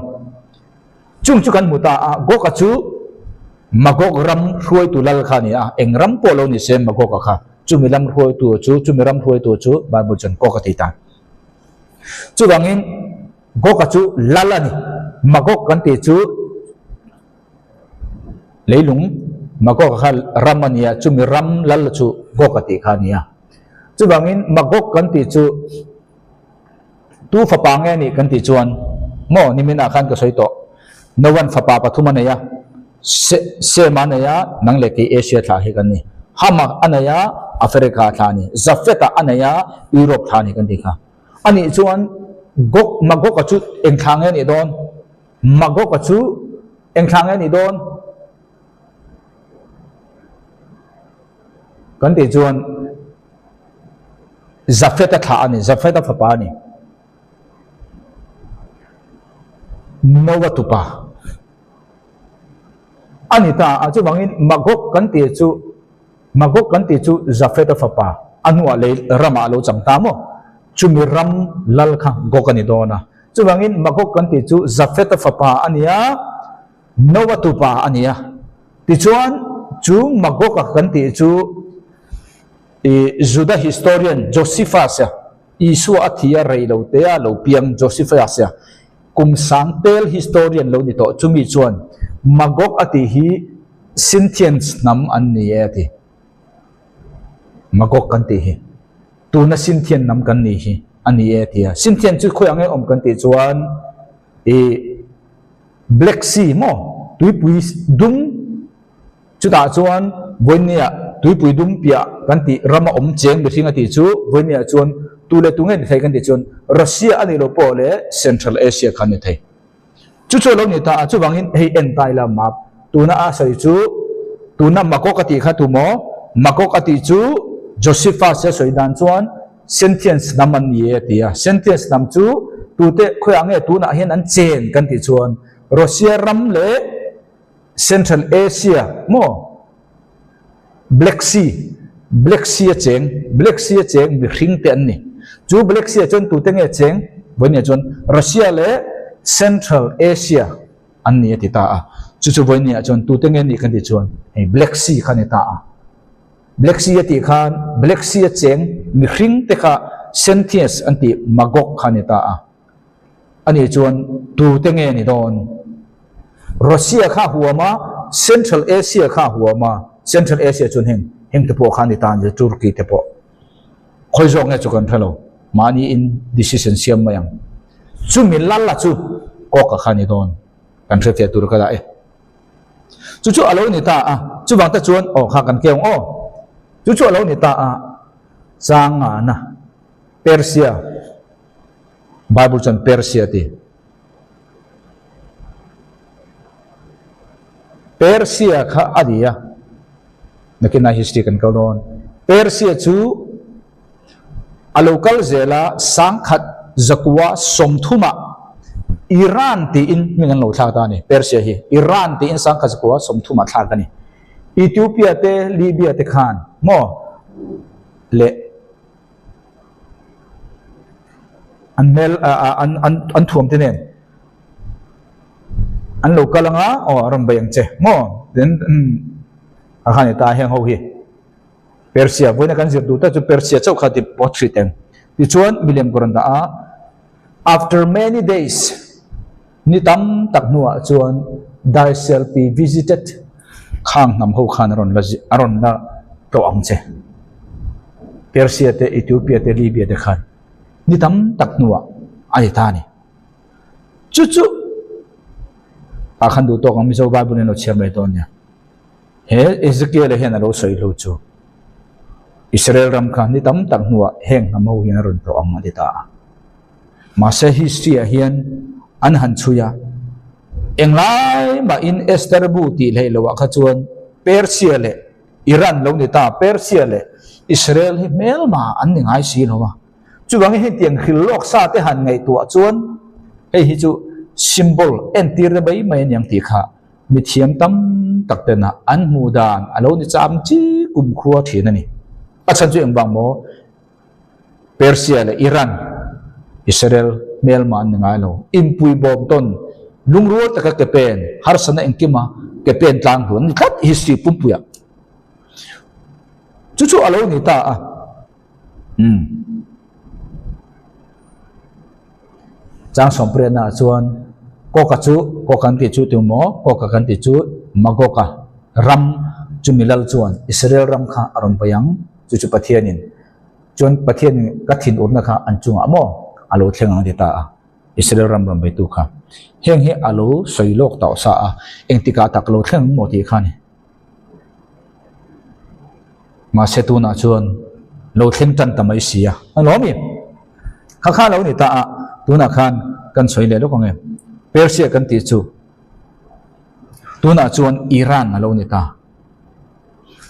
Chung chu kan hmu ta a, Gog-a chu Magog ram hruaitu lal kha a ni a, eng ram pawh lo ni se Magog-a kha chumi lam hruaitu chu, chumi ram hruaitu chu Bible chuan Gog a ti ta. Chuvangin Gog-a chu lal a ni, Magog kan tih chu leilung, Magog-a kha ram a ni a, chumi ram lal chu Gog a tih kha a ni a. Chuvangin Magog kan tih chu Tu fapa nge nih kan tih chuan maw niminah khan ka sawi tawh. Novan fapa pathum a nei a, Se Sema a nei a, nang leh kei Asia thla hi kan ni. Hama a nei a, Africa thla a ni. Jafeta a nei a, Europe thla a ni kan tih kha. Anih chuan Gog Magog-a chu eng thla nge nih dawn? Magog-a chu eng thla nge nih dawn? Kan tih chuan Jafeta thlah a ni, Jafeta fapa a ni. Noah tupa a ni ta a, chuvangin Magog kan tih chu Magog kan tih chu Jafeta fapa a hnuah lei ramah a lo chang ta maw? Chumi ram lal kha Gog a ni dawn a, chuvangin Magog kan tih chu Jafeta fapa a ni a, Noah tupa a ni a. Tichuan chu Magog-a kan tih chu I Juda historian Josephus-a, Isua a thi a rei lo te a lo piang Josephus-a, kum sang tel historian lo ni tawh chumi chuan Magog a tih hi Scythians hnam an ni e a ti. Magog kan tih hi tuna Scythian hnam kan nih hi a ni e a ti a. Scythian chu khawi ang nge awm kan tih chuan i Black Sea maw tuipui dum Chutah chuan Vawinia tuipui dum piah kan tih rama awm cheng mihring a tih chu Vawinia chuan tu leh tu nge ni thei kan tih chuan Russia a nih loh pawh leh Central Asia kha a ni thei. Chu chu a lo ni ta a, chuvangin hei en ta ila map tuna a sawi chu tuna Magog a tih kha tu maw? Magog a tih chu Josephus a sawi dan chuan Scythians hnam an ni e a ti a, Scythians hnam chu tute khawiah nge tunah hian an chen kan tih chuan Russia ram leh Central Asia maw Black Sea, Black Sea a cheng, Black Sea a cheng mihring te an ni. Chu Black Sea ah chuan tute nge cheng? Vawinia chuan Russia leh Central Asia an ni a ti ta a. Chu chu vawinia chuan tute nge nih kan tih chuan hei Black Sea kha a ni ta a. Black Sea a tih khan Black Sea a cheng mihring te kha Scythians an tih Magog kha a ni ta a. Ani chuan tute nge ni dawn? Russia kha huam a, Central Asia kha huam a. Central Asia chuan heng heng te pawh kha a ni ta a ni, Turkey te pawh. Khawi zawk nge chu kan hre lo, mahni in decision siam mai ang. Chumi lal a chu Kawka kha a ni dawn, kan hrefiah tur ka dah e. Chu chu a lo ni ta a, chuvang te chuan aw kha kan keu ang aw. Chu chu a lo ni ta a, Changana, Persia, Bible chuan Persia a ti. Persia kha a ni a, nakinah history kan kal dawn. Persia chu a lo kal zel a, sangkhat zakua sawmthumah Iran tiin hming an lo thlak ta a ni. Persia hi Iran tiin sangkhat zakua sawmthumah thlak a ni. Ethiopia te Libya te khan maw leh an hmel an an an thuam te nen an lo kal anga aw a rawn bei ang che maw tin a khan i ta heng ho hi Persia vawiina kan zir duh tak chu Persia chauh kha ti pawh thri teng tichuan milem ka rawn dah a after many days ni tam tak hnuah chuan thy shall be visited khang hnam ho khan a rawn la a rawn la tlawh ang che Persia te Ethiopia te Libya te khan ni tam tak hnuah a ni ta a ni. Chu chu ah khan duh tawk ang Mizo Bible in lo chhiar mai dawn nia. He Ezekiel-a hian a lo sawi hlo chu Israel ram kha ni tam tak hnuah heng hnam ho hian a rawn tlawh ang a ti ta a. Mahse history ah hian an han chhui a, englai mahin Esther bu tih hleih loh ah kha chuan Persia leh Iran lo ni ta, Persia leh Israel hi hmelma an ni ngai si lo a. Chuvangin hetiang hril lawk sa te han ngaihtuah chuan hei hi chu symbol entir te mai mai a niang tih kha mithiam tam tak tena an hmuh dan a lo ni cham chi kumkhua thin a ni. A chhan chu engvang maw? Persia leh Iran, Israel hmelma an ni ngai lo. Inpui bawm tawn, lungrual taka ke pen, harsatna engkima ke pen tlang hlun a ni tlat history pumpuiah. Chu chu a lo ni ta a. Umm. Chang sawmpriatnaah chuan Koka chu Koka an tih chu tu maw? Koka kan tih chu Magoka ram chumi lal chuan Israel ram kha a rawn bei ang. Chu chu Pathianin chuan Pathianin ka thinurna kha an chungah maw a lo thleng ang a ti ta a. Israel ram rawn beitu kha heng hi a lo sawi lawk tawh sa a, engtikah tak lo thleng ang maw tih kha a ni. Mahse tunah chuan lo thleng tan ta mai si a, a lawm i. Kha kha lo ni ta a, tunah khan kan sawi leh lawk ang e. Persia kan tih chu tunah chuan Iran a lo ni ta.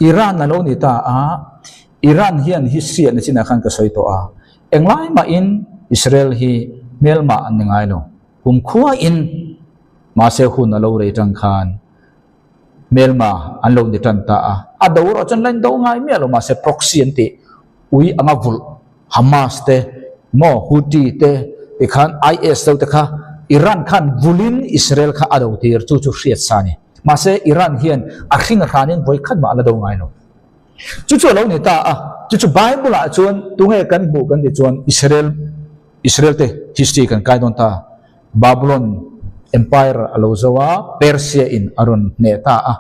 Iran a lo ni ta a, Iran hian history ah nachinah khan ka sawi tawh a, englai mahin Israel hi hmelmah an ni ngai lo. Kumkhuain mahse hun a lo rei tang khan hmelma an lo ni tan ta a, a do erawh chuan la in do ngai miah lo mahse proxy an tih ui anga vulh Hamas te maw Houthi te tikhan IS deuh te kha Iran khan vulhin Israel kha a do tir chu chu hriat sa a ni. Mahse Iran hian a hring hranin vawi khat mah a la do ngai lo. Chu chu a lo ni ta a, chu chu Bible ah chuan tunge kan hmuh kan tih chuan Israel Israel te history kan kai dawn ta. Babylon Empire a lo zo a, Persia in a rawn hneh ta a.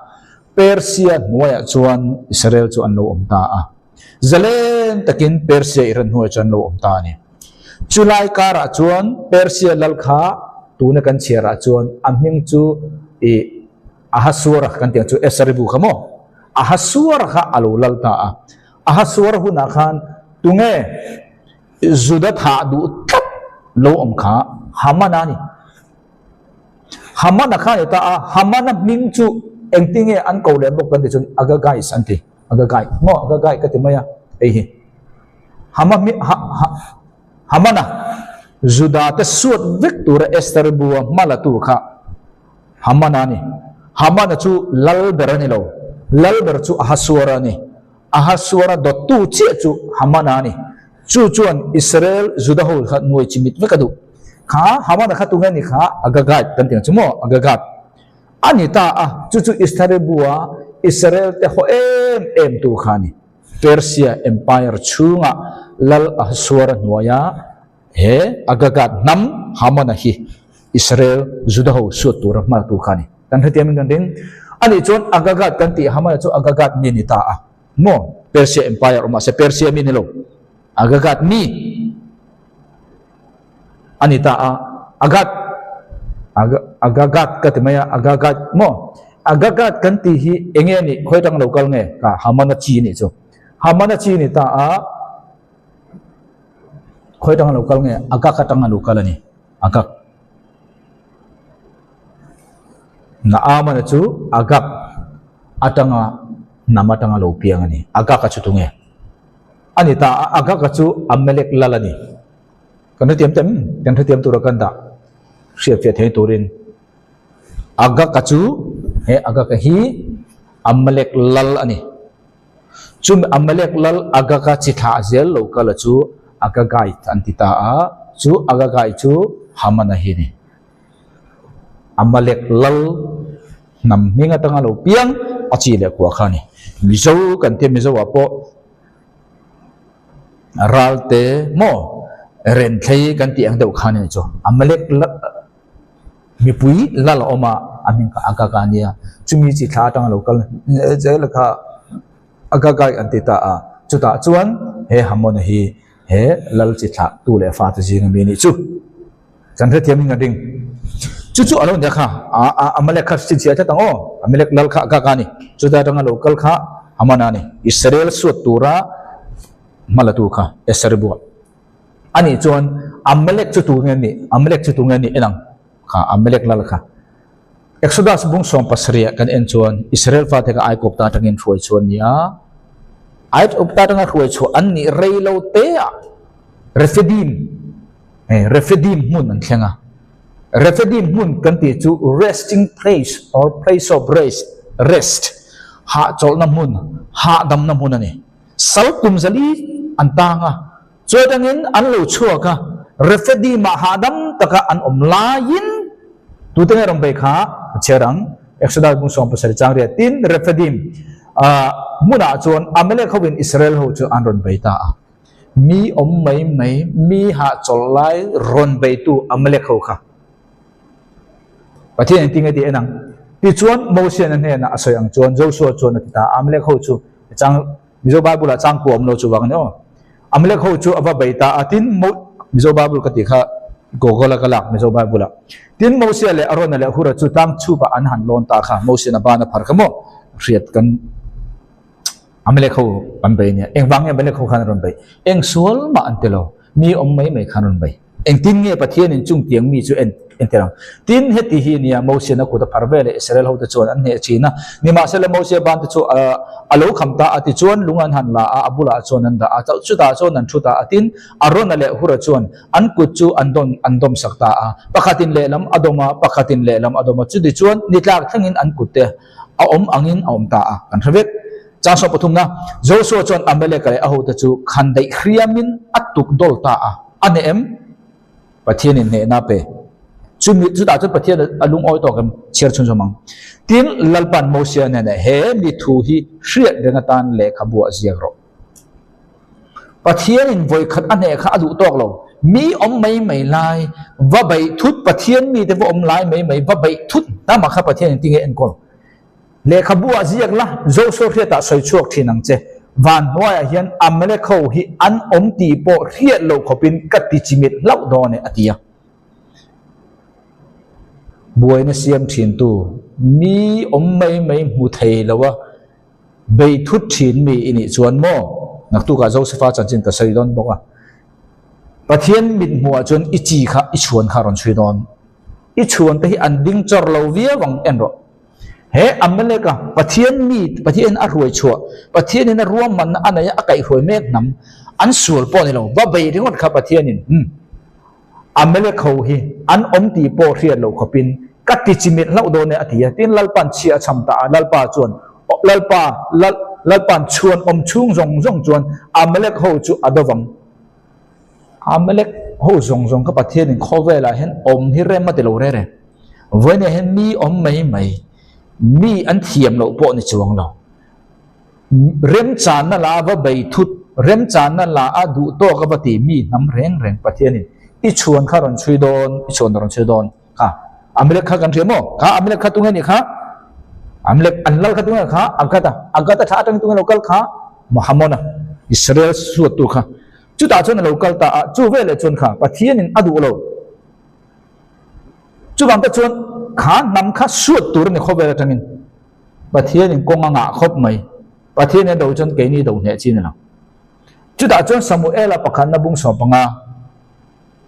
Persia hnuaiah chuan Israel chu an lo awm ta a. Zalen takin Persia i rawn hnuaiah chuan an lo awm ta a ni. Chulai karah chuan Persia lal kha tuna kan chhiarah chuan a hming chu i Ahasuera kan tih ang chu Esaribu kha maw? Ahasuera kha a lo lal ta a. Ahasuera hunah khan tunge Juda thah duh tlat lo awm kha Hamana a ni. Hamana kha a ni ta a, Hamana hming chu engtin nge an ko leh bawk kan tih chuan Agagais an ti. Agagai, maw Agagai ka ti mai a, hei hi. Hama hming, ha, ha, Hamana, Juda te suat vek tura Esther bua hma la tu kha Hamana a ni. Hamana chu lal ber a ni lo, lal ber chu Ahasuera a ni. Ahasuera dawttu chiah chu Hamana a ni. Chu chuan Israel Juda ho kha nuai chi mit vek a duh. Kha Hamana kha tunge ni kha Agagite kan ti ang chu maw? Agagat a ni ta a, chu chu Isthari bua Israel te haw em em tu kha a ni. Persia Empire chhunga lal Ahasuera hnuaia he Agagat hnam Hamana hi Israel Juda ho suat tura hmaltu kha a ni. Kan hrethiam in kan ring. Ani chuan Agagat kan tih Hamana chu Agagat mi a ni ta a. Maw? Persia Empire awm mahse Persia mi a ni lo. Agagat mi a ni ta a. Agat, Agagat ka ti mai a, Agagat maw? Agagat kan tih hi eng nge a nih? Khawi atanga lo kal nge? Ka Hamana chi a nih chu. Hamana chi a ni ta a. Khawi atanga lo kal nge? Agag atanga lo kal a ni. Agag. Naamana chu Agag atanga hnam atanga lo piang a ni. Agag-a chu tunge? A ni ta a, Agag-a chu Amalek lal a ni. Kan hrethiam tem, kan hrethiam tura kan dah hriatfiah thei turin Agag-a chu, he Agag-a hi Amalek lal a ni. Chumi Amalek lal Agaga chi thlah zel lo kala chu Agagite an ti ta a, chu Agagai chu Hamana hi a ni. Amalek lal hnam hming atanga lo piang a chi leh kua kha a ni. Mizo kan tia Mizo ah pawh ralte maw renthlei kan tih ang deuh khan a ni chu. Amalek lal mipui lal a awm a, a hming kha Agaga a nia. Chumi chi thla atanga lo kal zel kha Agagai an ti ta a. Chutah chuan he Hamona hi he lal chi thlah tu leh fate zinga mi a nih chu. Kan hrethiam in kan ring. Chu chu a lo nia kha, a a Amalek kha chhinchhiah tlat ang aw. Amalek lal kha Agag a ni. Chuta atanga lo kal kha Haman a ni. Israel suat tura hma la tu kha Eseri buah. A nih chuan Amalek chu tu nge nih? Amalek chu tu nge nih en ang kha Amalek lal kha. Exodus bung 70 ah kan en chuan Israel fate kha Aikawpta atangin hruai chhuah an ni a. Aikawpta atanga hruai chhuah an nih rei lo te ah Rephidim Hei Rephidim hmun an thleng a, Rephidim hmun kan tih chu resting place or place of rest, rest, hahchawlhna hmun, hahdamna hmun a ni. Sal kum zali an tang a, chu atangin an lo chhuak a, Rephidim-ah hahdam taka an awm laiin tute nge rawn bei kha a chhiar ang, Exodus bung 70 chang riat tin Rephidim hmunah chuan Amalek hovin Israel ho chu an rawn bei ta a. Mi awm mai mai, mi hahchawlh lai rawn beitu Amalek ho kha Pathian engtin nge tih en ang? Tichuan, Mosian a hnenah a sawi ang chuan Joshua chuan a ti ta a, Amalek ho chu chang Mizo Bible ah changkua awm lo chu vang a ni aw. Amalek ho chu a va bei ta a, tin Mo Mizo Bible ka tih kha Google a ka lak Mizo Bible ah. Tin Mosia leh Arona leh Hura chu tlang chhupah an han lawn ta kha, Mosian a ban a phar kha maw hriat kan Amalek ho an bei nia. Engvang nge Amalek ho khan an rawn bei? Eng sual mah an ti lo. Mi awm mai mai khan an rawn bei. Engtin nge Pathianin chung tiang mi chu en entir ang? Tin, heti hi nia Mosian a kut a phar ve leh Israel hote chuan an hneh thin a. Nimahsela Mosia ban te chu a lo kham ta a, tichuan lung an han la a, a bulah chuan an dah a, chutah chuan an thu ta a. Tin, Arona leh Hura chuan an kut chu an dawn an dawm sak ta a, pakhatin lehlam a dawm a, pakhatin lehlam a dawm a, chutichuan nitlak thlengin an kut te a awm angin a awm ta a, kan hre vek. Chang sawm pathumna, Joshua chuan Amaleka leh a hote chu khan daih hriamin a tuk dawl ta a, a hneh em? Pathianin hnehna a pe. Chumi chutah chuan Pathian a lungawi tawk em? Chhiar chhunzawm ang. Tin, Lalpa'n Mosia hnenah, He mi thu hi hriat reng atan lehkhabu ah ziak rawh. Pathianin vawikhat a hneh kha a duh tawk lo. Mi awm mai mai lai, va beih thut, Pathian mite va awm lai mai mai, va beih thut hnamah kha Pathianin tinge enkawl? Lehkhabu ah ziak la, Joshua hriatah sawi chhuak thin ang che. Van hnuaiah hian Amalek ho hi an awm tih pawh hriat loh khawpin ka ti chimit hlauh dawn e, a ti a. Buaina siam thintu, mi awm mai mai hmu thei lo a, Bei thut thin mi i nih chuan maw? Naktukah Josefa chanchin ka sawi dawn bawk a. Pathian mithmuhah chuan i chi kha i chhuan kha a rawn chhui dawn. I chhuan te hi an ding chawr lo viau ang en rawh. He Amalek-a Pathian mi, Pathianin a hruai chhuah, Pathianin a ruahmanna a neih a, a kaihhruai mek hnam, an sual pawh a ni lo. Va bei ringawt kha Pathianin, Umm. Amalek ho hi an awm tih pawh hriat loh khawpin ka ti chimit hlauh dawn e a ti a. Tin, Lalpa'n chhia a chham ta a, Lalpa chuan, Lalpa, Lal, Lalpa'n chhuan awm chhung zawng zawng chuan Amalek ho chu a do vang. Amalek ho zawng zawng kha Pathianin khawvelah hian awm hi rem a ti lo reh reng. Vawiinah hian mi awm mai mai, mi an thiam loh pawh ni chuang lo. Remchanna la a va bei thut, remchanna la a duh tawk a va ti mi hnam reng reng Pathianin i chhuan kha rawn chhui dawn, i chhuan rawn chhui dawn kha. Amalek kha kan hria maw? Kha Amalek kha tunge nih kha? Amalek an lal kha tunge kha Agata Agata thla atangin tunge lo kal kha Mohamona Israel suattu kha chutah chuan a lo kal ta a chu veleh chuan kha Pathianin a duh lo chuvang te chuan kha hnam kha suat tur a ni khawvel atangin Pathianin kawng a ngah khawp mai Pathianin a do chuan keini do hneh chi a ni lo chutah chuan Samuela pakhatna bung 15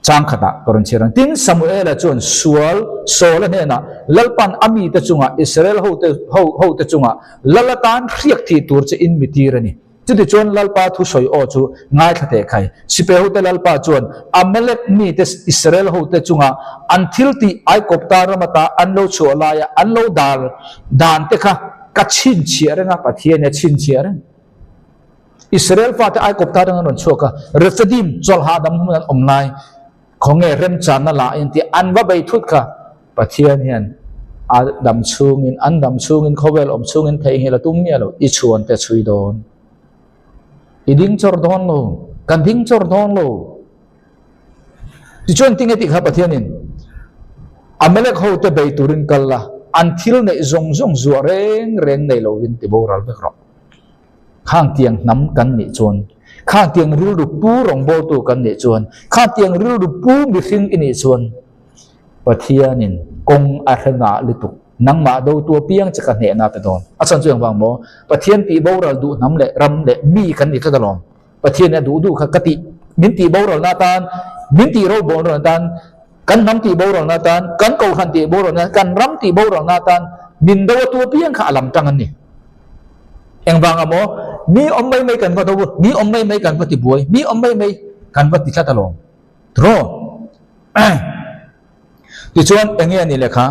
Chang khatah ka rawn chhiar ang. Tin, Samuela chuan sual Saula hnenah, Lalpan a mite chungah, Israel hote ho hote chungah, Lal atan hriak thih tur che in mi tir a ni. Chutichuan Lalpa thusawi aw chu ngaithla teh khai. Sipai hote Lalpa chuan Amalek mite Israel hote chungah an thil tih Aikopta ram ata an lo chhuah laia an lo dal dan te kha ka chhinchhiah reng a, Pathian a chhinchhiah reng. Israel fate Aikawpta atang an rawn chhuak a, Rephidim chawlh hahdam hmun an awm lai, khawnge remchanna la in tih an va bei thut kha Pathian hian a dam chhungin, an dam chhungin, khawvel awm chhungin theihnghilh a tum miah lo, i chhuan te chhui dawn. I ding chawr dawn lo, kan ding chawr dawn lo. Tichuan tinge tih kha Pathianin Amalek hote bei turin kal la, an thil neih zawng zawng zuah reng reng nei lovin ti boral vek rawh. Khangtiang hnam kan nih chuan, khangtiang rilru pu rawngbawltu kan nih chuan, khangtiang rilru pu mihring i nih chuan Pathianin kawng a hre ngah lutuk. Nangmah dotu apiang che ka hnehna pe dawn. A chhan chu engvang maw? Pathian tih boral duh hnam leh ram leh mi kan ni tlat alawm. Pathian a duh duh kha ka tih, min tih boralna atan, min tih robolna atan, kan hnam tih boralna atan, kan kohhran tih boralna atan, kan ram tih boralna atan min do atu apiang kha a lam tang an ni. Engvanga maw? Mi awm mai mai kan va do, mi awm mai mai kan va ti buai, mi awm mai mai kan va ti tlat alawm. Tiraw? Tichuan enge a nih leh kha?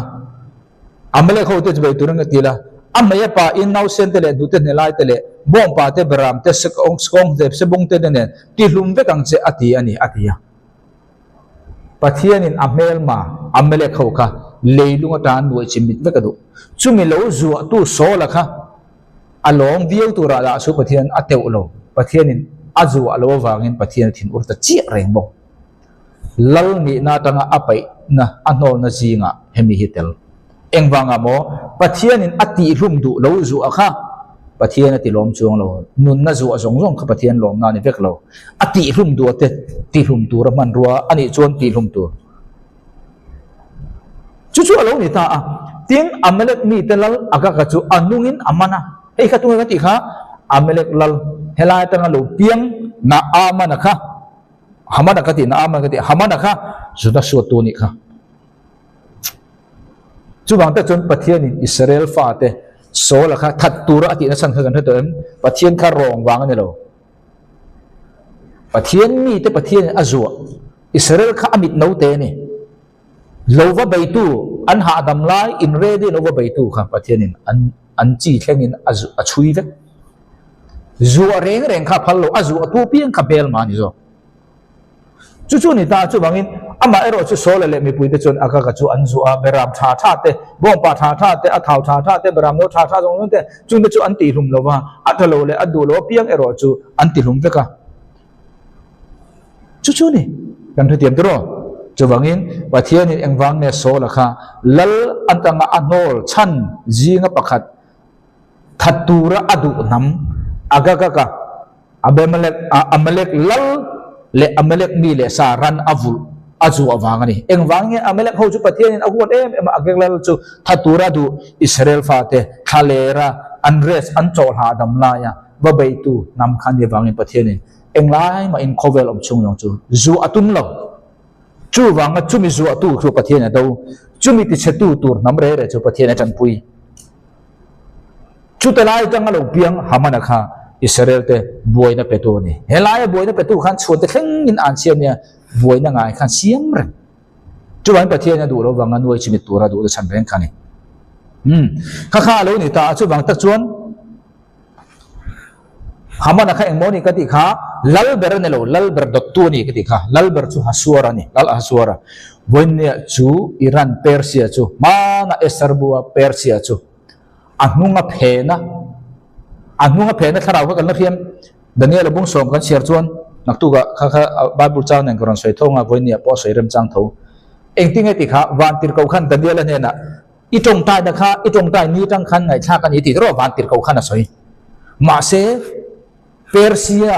Amalek hote chu bei turin ka ti la, a hmei a pa in nausen te leh hnute hne lai te leh bawngpa te, beram te, sekawng te, sebung te te nen tihlum vek ang che a ti a ni, a ti a. Pathianin a hmelma Amalek ho kha leilung atan nuai chimit vek a duh. Chumi lo zuahtu Saula kha a lawm viau turah lah chu Pathian a teuh lo. Pathianin a zuah lo avangin Pathian a thinur ta chiah reng bawk. Lal nihna atanga a paihna a hnawlna zingah hemi hi tel. Engvangah maw? Pathianin a tihlum duh lo zuah kha Pathian a tilawm chuang lo. Nunna zuah zawng zawng kha Pathian lawmna a ni vek lo. A tihlum duh te tihlum tura hmanrua a nih chuan tihlum tur. Chu chu a lo ni ta a. Tin, Amalek mite lal Agaga chu a nungin a man a. Hei kha tunge ka tih kha? Amalek lal helai atanga lo piang na Amana kha. Hamana ka tih na Amana ka tih Hamana kha Juda suattu a nih kha. Chuvang tak chuan Pathianin Israel fate Saula kha that tura a tihna chhan kha kan hre tawh em? Pathian kha rawng vang a ni lo. Pathian mite Pathianin a zuah Israel kha a mit note a ni. Lo va beitu an hahdam lai in ready lo va beitu kha Pathianin an an chi thlengin a a chhui vek. Zuah reng reng kha a phal lo, a zuah tu piang kha hmelma a ni zawk. Chu chu ni ta chuvangin amah erawh chu Saula leh mipuite chuan Agaga chu an zuah a, Beram tha tha te, bawngpa tha tha te, a thau tha tha te, Beram no tha tha zawng zawng te, chungte chu an tihlum lo va, a tha lo leh a duh lo apiang erawh chu an tihlum vek a. Chu chu ni kan hrethiam te rawh. Chuvangin Pathianin engvang nge Saula kha lal atanga a hnawl chhan zinga pakhat that tura a duh hnam Agaga ka Abimelek, Amalek lal leh Amalek mi leh sa ran a vulh a zuah vang a ni. Engvang nge Amalek ho chu Pathianin a huat em em a, Agag lal chu tha tura duh Israel fate thlalera an rest an chawlhah dam laia va beitu hnam kha ni vangin Pathianin englai mahin khawvel awm chhung zawng chu zuah a tum lo. Chuvanga chumi zuahtu chu Pathian a do, chumi tichhetu tur hnam re re chu Pathian a tanpui. Chuta lai atanga lo piang Hamana kha Israel te buaina petu a ni. He laia buaina petu khan chhuan te thlengin an siam nia, buaina ngai khan siam reng. Chuvangin Pathian a duh lo vanga nuai chimit tura duh te chhan reng kha a ni. Umm, kha kha a lo ni ta a, chuvang tak chuan Hamana kha engmaw ni ka tih kha, lal ber a ni lo, lal ber dawttu a ni ka tih kha, lal ber chu Hasuara a ni, lal Ahasuara. Vawinia chu Iran, Persia chu, hmana Esther bua Persia chu a hnunga phena, a hnunga phena thlarau kha kan la hriam. Daniel-a bung sawm kan chhiar chuan naktukah kha kha Bible chang nen ka rawn sawi tho ang a, vawinia pawh a sawi remchang tho. Engtinge tih kha, Vantirhkoh khan Daniel-a hnenah. I tawngtaina kha i tawngtai ni tang khan ngaihthlak a ni tih erawh vantirhkoh khan a sawi. Mahse, Persia,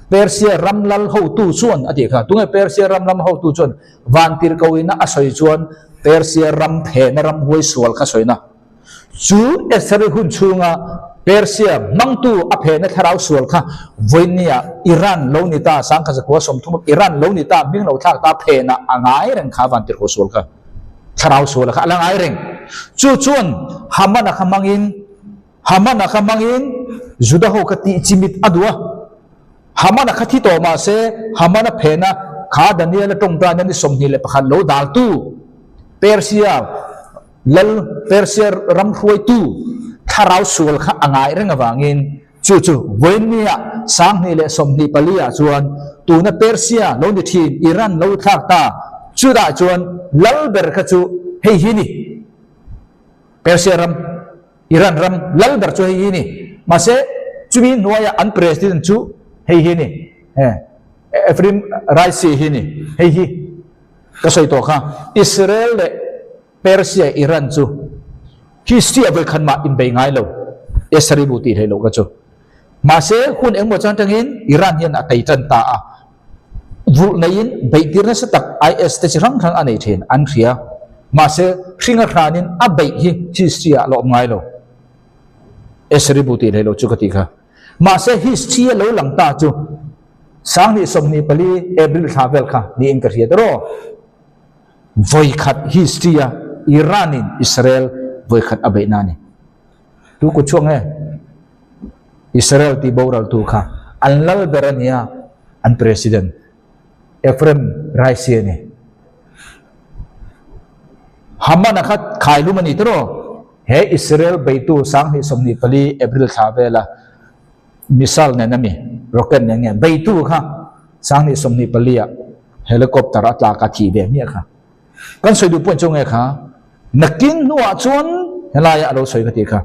Persia ram lal hotu chuan a tih kha. Tunge Persia ram lam hotu chuan vantirhkohina a sawi chuan Persia ram phehna ram huai sual kha sawina. Chu Estheri hun chhunga Persia hmangtu a phehna thlarau sual kha vawinia Iran lo ni ta, sangkha zakua 30 Iran lo ni ta, hming lo thlak ta phehna a ngai reng kha vantirhkoh sual kha. Thlarau suala kha a la ngai reng. Chu chuan Hamana kha hmangin Hamana kha hmangin Juda ho kha tih chimit a duh a. Hamana kha thi tawh mah se Hamana phehna kha Daniela tawngtaina ni 21 lo daltu Persia lal Persia ram hruaitu thlarau sual kha a ngai reng avangin chu chu vawinia 2024 ah chuan tuna Persia lo ni thin Iran lo thlak ta chutah chuan lal ber kha chu hei hi ni Persia ram Iran ram lal ber chu hei hi ni mahse chumi hnuaiah an president chu hei hi ni Ephraim Raisi hi ni hei hi ka sawi tawh kha Israel leh Persia Iran chu history a vawikhat mah inbei ngai lo Esari bu tih hlei loh ka chu. Mahse hun engmaw chuan atangin Iran hian a tei tan ta a, vulh neiin beih tir nasa tak IS te chi hrang hrang a nei thin an hria. Mahse hringa hranin a beih hi history ah a la awm ngai lo. Esari bu tih hlei loh chu ka tih kha. Mahse history a lo lang ta chu 2024 April thla vel kha niin ka hria tawh. Vawikhat history a Iran in Israel vawikhat a beihna a ni. Tu kut chhuak nge? Israel tih boral tu kha an lal ber a nia an president Ephraim Raisi a ni. Haman a kha khailum a ni tawh. He Israel beitu 2024 April thla vela missile nen a mi rocket nen nge beitu kha 2024 ah helicopter a tlak a thih ve hmiah kha. Kan sawi duh pawh chu nge kha nakin hnuah chuan helai ah a lo sawi ka tih kha.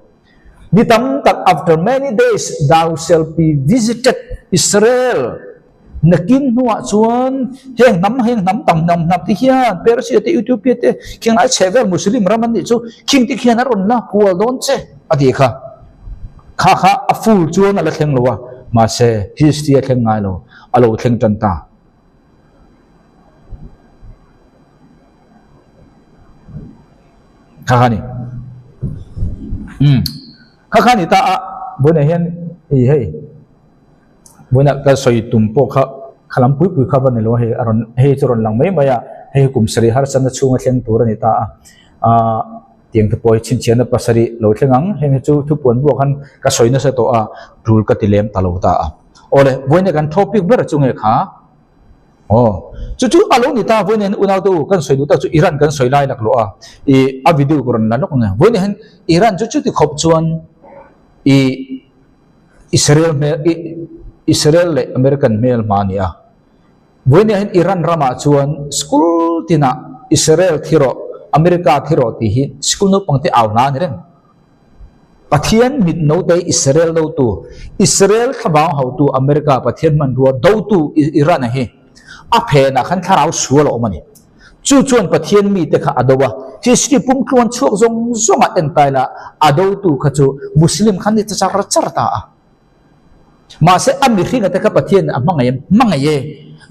Ni tam tak after many days thou shall be visited Israel nakin hnuah chuan heng hnam heng hnam tam hnam hnam te hian Persia te Ethiopia te khing lai chhe vel Muslim ram an nih chu khing te khian a rawn la hual dawn che a tih kha. Kha kha a full chuan a la thleng lo a mahse history a thleng ngai lo a lo thleng tan ta. Kha kha ni. Um. Kha kha ni ta a vawiinah hian i hei vawiinah ka sawi tum pawh kha kha lam pui pui kha va ni lo a hei a rawn hei chu rawn lang mai mai a hei kum sarih harsatna chhunga thleng tur a ni ta a ah tiang te pawh hi chhinchhiahna pasarih lo thleng ang heng hi chu thupuan buak khan ka sawi nasa tawh a tul ka ti lem ta lo ta a. Awle, vawiin kan topic ber chu nge kha? Aw, chu chu a lo ni ta, vawiin hian unau te u kan sawi duh tak chu Iran kan sawi lai laklawh a, i a video ka rawn la lawk ang e. Vawiin hian Iran chu chuti khawp chuan i Israel hmel i Israel leh American hmel hma a ni a. Vawiin hian Iran ramah chuan school tinah Israel thi rawh, America thi rawh tih hi school naupang te au hna a ni reng. Pathian mit note Israel dotu, Israel thlavang hautu America Pathian hmanrua dotu Iran a hi a phenah khan thlarau sual a awm a ni. Chu chuan Pathian mite kha a do a, history pumtluan chhuak zawng zawngah entaila a dotu kha chu Muslim khan ni ta char char ta a. Mahse a mihringa te kha Pathian a hmangaih em? Hmangaih e.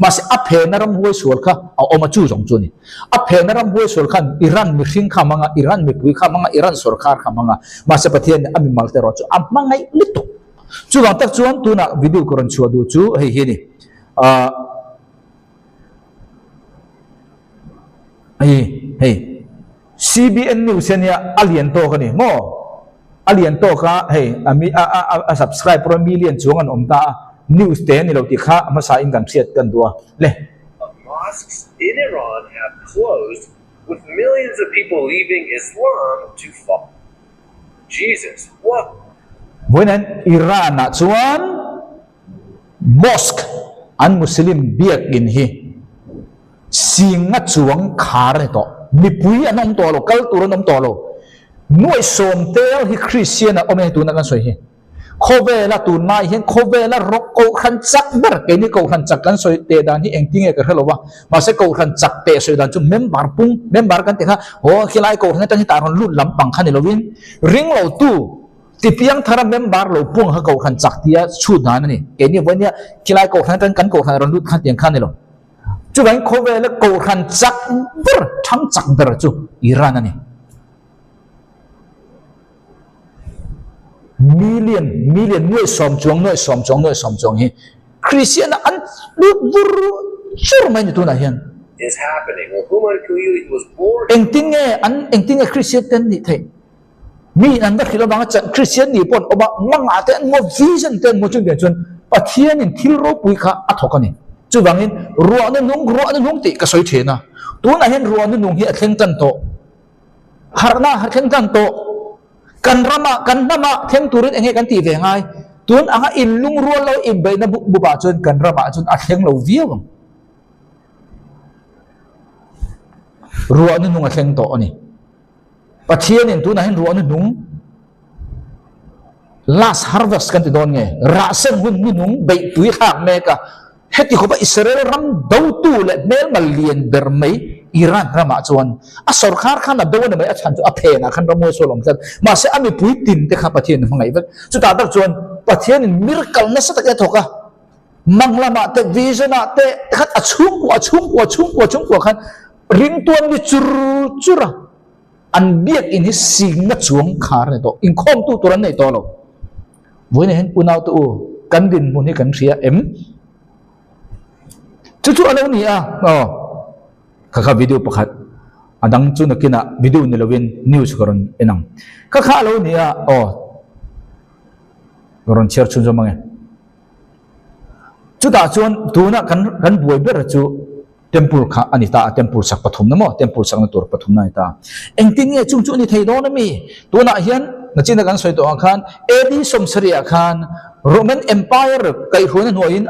Mahse a phena ram huai sual kha a awm a chu zawng chu a ni. A phena ram huai sual khan Iran mihring kha a hmang a, Iran mipui kha a hmang a, Iran sorkar kha a hmang a. Mahse Pathian nih a mimal te erawh chu a hmangaih lutuk. Chuvang tak chuan tunah video ka rawn chhuah duh chu hei hi a ni. Ahh hei hei CBN News hi a nia a lian tawk a ni maw? A lian tawk a hei a mi a a a subscribe pawh million chuang an awm ta a news te a ni lo tih kha a hmasa in kan hriat kan duh a le. Of mosques in Iran have closed with millions of people leaving Islam to follow Jesus. What? Vawiin Iran ah chuan mosque an Muslim biakin hi Singa chuang khar a ni tawh. Mipui an awm tawh lo, kal tur an awm tawh lo. Nuaih sawm tel hi Kristian a awm e tuna kan sawi hi. Khawvela tunlai hian khawvela rawk kohhran chak ber, keini kohhran chak kan sawi teh dan hi engtinge ka hre lo va, mahse kohhran chak teh sawi dan chu member pung, member kan tih kha aw khilai kohhran atang hi tah rawn lut lampang kha ni lovin ring lo tu ti piang thara member lo pung kha kohhran chak tia chhut dan a ni. Keini vawinia khilai kohhran atang kan kohhran rawn lut kha tiang kha ni lo. Chuvangin khawvela kohhran chak ber, thang chak ber chu Iran a ni. Million, million, nuaih sawm chuang, nuaih sawm chuang, nuaih sawm chuang hi Kristian ah an lut vur chur mai ni tunah hian. Is happening. Well, Human Khalili was born. Engtin nge an, engtin nge Kristian te an nih theih? Mi in an va hrilh avanga chan Kristian nih pawh an awm a, mangah te an maw, vision te an maw chutiang chuan Pathianin thil ropui kha a thawk a ni. Chuvangin ruahna nung, ruahna nung tih ka sawi thin a, tunah hian ruahna nung hi a thleng tan tawh. Harhna a thleng tan tawh. Kan ramah, kan hnamah thleng turin eng nge kan tih ve ngai? Tun anga inlungrual lo inbeihna bup bupah chuan kan ramah chuan a thleng lo viau ang. Ruahna hnung a thleng tawh a ni. Pathianin tunah hian ruahna hnung last harvest kan ti dawn nge? Rah sen hun hnuhnung beihpui thlak mek a. Heti khawpa Israel ram dotu leh hmelma lian ber mai Iran ramah chuan a sorkar khan a do a ni mai, a chhan chu a phenah khan ramhuai sawl a awm tlat. Mahse a mipui tin te kha Pathianin hmangaih vek. Chutah tak chuan Pathianin miracle nasa takin a thawk a, mang lamah te, vision ah te khan a chhungkua, a chhungkua, a chhungkua, a chhungkua khan ringtuan ni chur chur a, an biakinn hi singna chuang khar a ni tawh, inkhawmtu tur an nei tawh lo. Vawiinah hian unaute u, kan dinhmun hi kan hria em? Chu chu a lo ni a, aw. Kha kha video pakhat, a dang chu nakinah video ni lovin news ka rawn en ang. Kha kha a lo ni a, aw. Ka rawn chhiar chhun zawm ang e. Chutah chuan tuna kan kan buai ber chu Temple kha a ni ta a, temple sak pathumna maw? Temple sakna tur pathumna a ni ta. Engtin nge chung chu a ni thei dawn a mi? Tunah hian nachina kan sawi tawh ang khan AD sawmsarih ah khan Roman Empire kaihhruaina hnuaiin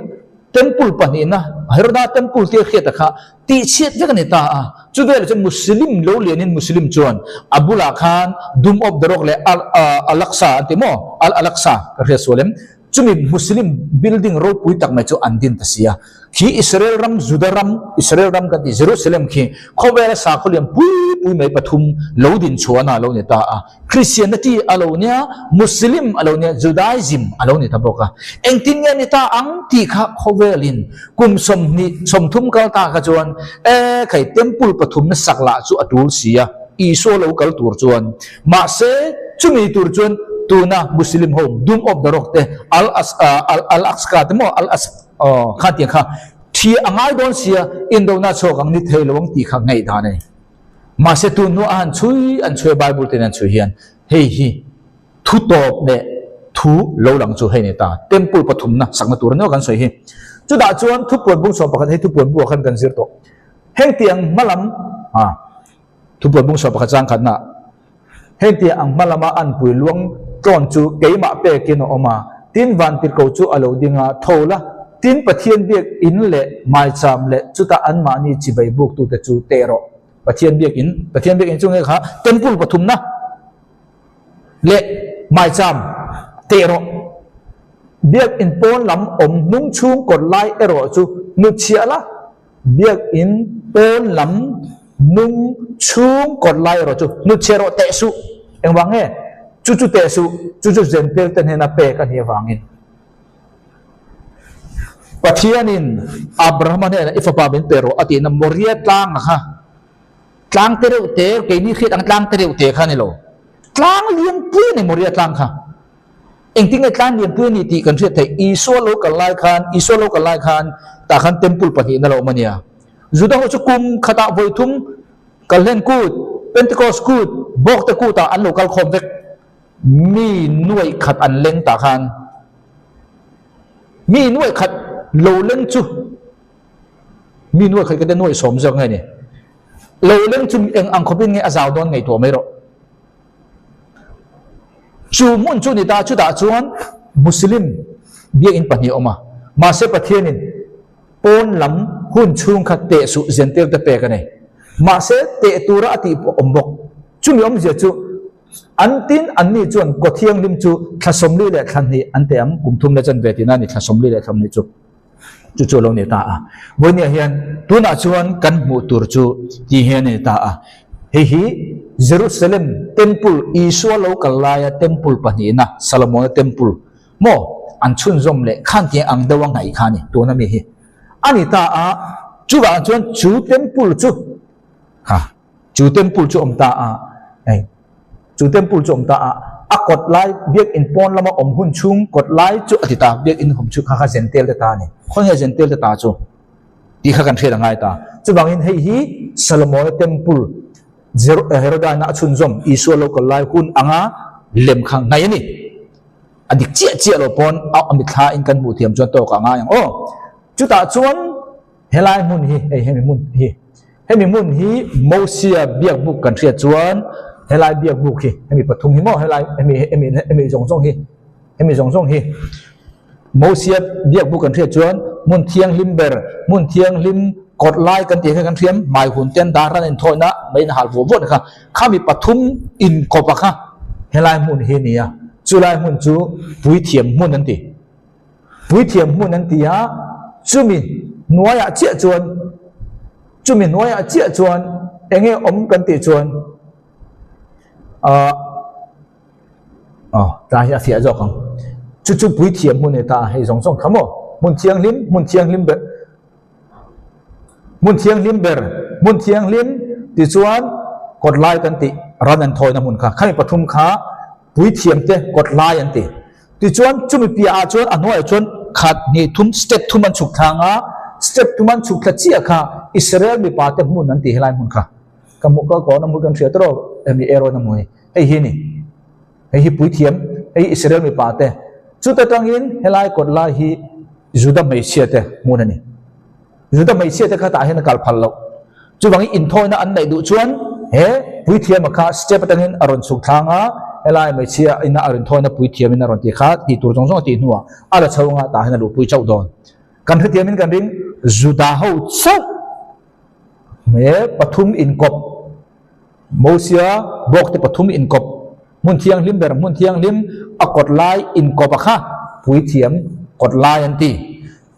temple pahnihna Heroda temple tia hriata kha tihchhiat vek a ni ta a. Chuvelah chuan Muslim lo lianin Muslim chuan a bulah khan Dome of the Rock leh Al Al-Aqsa an ti maw? Al-Aqsa ka hriat sual em? Chumi Muslim building ropui tak mai chu an din ta si a. Khi Israel ram, Juda ram, Israel ram kan tih Jerusalem khi khawvela sakhaw lian pui pui mai pathum lo din chhuahna a lo ni ta a. Christianity a lo nia, Muslim a lo nia, Judaism a lo ni ta bawk a. Engtin nge ni ta ang tih kha khawvelin kum 20, 30 kal ta kha chuan e khai temple pathumna sak lah chu a tul si a, Isua lo kal tur chuan. Mahse, chumi tur chuan tuna Muslim ho Dome of the Rock te, Al As Al Al Aqsa te maw Al As aw kha tiang kha thi a ngai dawn sia indona chhuak ang ni thei lo ang tih kha ngaihdan a ni. Mahse tun hnuah a han chhui an chhui a Bible ten an chhui hian hei hi thu tawp leh thu lo lang chu hei ni ta. Temple pathumna sakna tur aniaw kan sawi hi. Chutah chuan thupuan bung sawm pakhat hei thupuan buah khan kan zir tawh. Heng tiang hmalam a. Thupuan bung sawm pakhat chang khatna hengtia ang hma lama an pui luang tlawn chu keimah pekin a awm a, tin vantirhko chu a lo ding a, tho la, tin Pathian biak in leh maicham leh chutah anmahni chibai buktute chu teh rawh. Pathian biak in, Pathian biak in chu nge kha temple pathumna leh maicham teh rawh. Biak in pawn lam awm hnung chhung kawt lai erawh chu hnutchhiah la, Biakinn pawn lam nung chhung kawt lai erawh chu hnutchhe rawh teh suh. Engvang nge? Chu chu teh suh, chu chu Zentel te hnena pek a nih avangin. Pathianin Abrahama hnenah i fapa min pe rawh a tihna Moria tlanga kha tlang te reuh te, keini hriat ang tlang te reuh te kha a ni lo. Tlang lianpui a ni Moria tlang kha. Engtin nge tlan lianpui a ni tih kan hriat theih? Isua lo kal lai khan, Isua lo kal lai khan tah khan temple pahnihna lo awm a nia. Juda ho chu kum khatah vawi thum Kalhlen kut, Pentecost kut, Bawkte kutah an lo kal khawm vek. Mi nuaih khat an leng tah khan. Mi nuaih khat lo leng chu mi nuaih khat ka te nuaih sawm zawk nge ni? Lo leng chu eng ang khawpin nge a zau dawn ngaihtuah mai rawh. Chu hmun chu ni ta, chutah chuan Muslim biakinn pahnih a awm a, mahse Pathianin pawn lam hun chhung kha teh suh zentir te pek a nei. Mahse teh tura a tih pawh awm bawk. Chumi awmzia chu An tin anni chuan kaw thianghlim chu thla 42 an teh ang, kum thum leh chanve tihna a ni, thla 42 chu. Chu chu a lo ni ta a. Vawinia hian tunah chuan kan hmuh tur chu tih hi a ni ta a. Hei hi Jerusalem Temple, Isua lo kal laia Temple pahnihna, Salomona Temple maw an chhunzawm leh khan tih ang deuh a ngaih kha a ni tuna mi hi a ni ta a. Chuvang chuan chu Temple chu kha chu Temple chu awm ta a, hei. Chu temple chu awm ta a, a kawt lai biakinn pawn lama awm hun chhung kawt lai chu a ti ta, biakinn hum chu kha kha Zentel te ta a ni. Khawnge Zentel te ta chu tih kha kan hriat a ngai ta. Chuvangin hei hi Salomona temple Heroda ina a chhunzawm Isua lo kal lai hun anga lem kha ngaih a ni. A dik chiah chiah lo pawn a mitthla in kan hmuh thiam chuan tawk a ngai ang aw. Chutah chuan Helai hmun hi, hei hemi hmun hi, hemi hmun hi Mosia biakbuk kan hriat chuan helai biakbuk hi, hemi pathum hi maw helai hemi hemi hemi zawng zawng hi, hemi zawng zawng hi Mosia biakbuk kan hriat chuan hmun thianghlim ber, hmun thianghlim kawt lai kan tih kha kan hriam, hmai hun ten dar ran inthawihna mai in hal vuah vuah kha, khami pathum inkawpa kha helai hmun hi a ni a, chulai hmun chu puithiam hmun an ti. Puithiam hmun an ti a, chumi hnuaiah chiah chuan, chumi hnuaiah chiah chuan eng nge awm kan tih chuan ah aw tlai hi a fiah zawk ang. Chu chu puithiam hmun a ni ta a, hei zawng zawng kha maw? Hmun thianghlim, hmun thianghlim ber, hmun thianghlim ber, hmun thianghlim tichuan kawt lai kan tih ran an thawina hmun kha, khami pathum kha puithiam te kawt lai an ti. Tichuan, chumi piah ah chuan a hnuaiah chuan khat, hnih, thum, step thum an chhuk thlang a, step thum an chhuk thla chiah kha Israel mipa te hmun an ti helai hmun kha. Ka hmuh ka kawn a hmu kan hria tawrh hemi Aaron a hmu hi. Hei hi a ni. Hei hi puithiam, hei hi Israel mipa te. Chuta tangin helai kawt lai hi Juda hmeichhia te hmun a ni. Juda hmeichhia te kha tah hian a kal phal loh. Chuvangin inthawina an neih duh chuan he puithiama kha step atangin a rawn chhuk thlang a, helai hmeichhia ina a rawn thawina puithiamin a rawn tih kha tih tur zawng zawng a tih hnuah a la chho anga tah hian a luhpui chauh dawn. Kan hrethiamin kan ring Juda ho chauh he pathum inkawp Mosia bawk te pathum inkawp hmun thianghlim ber hmun thianghlim a kawt lai inkawp a kha puithiam kawt lai an ti.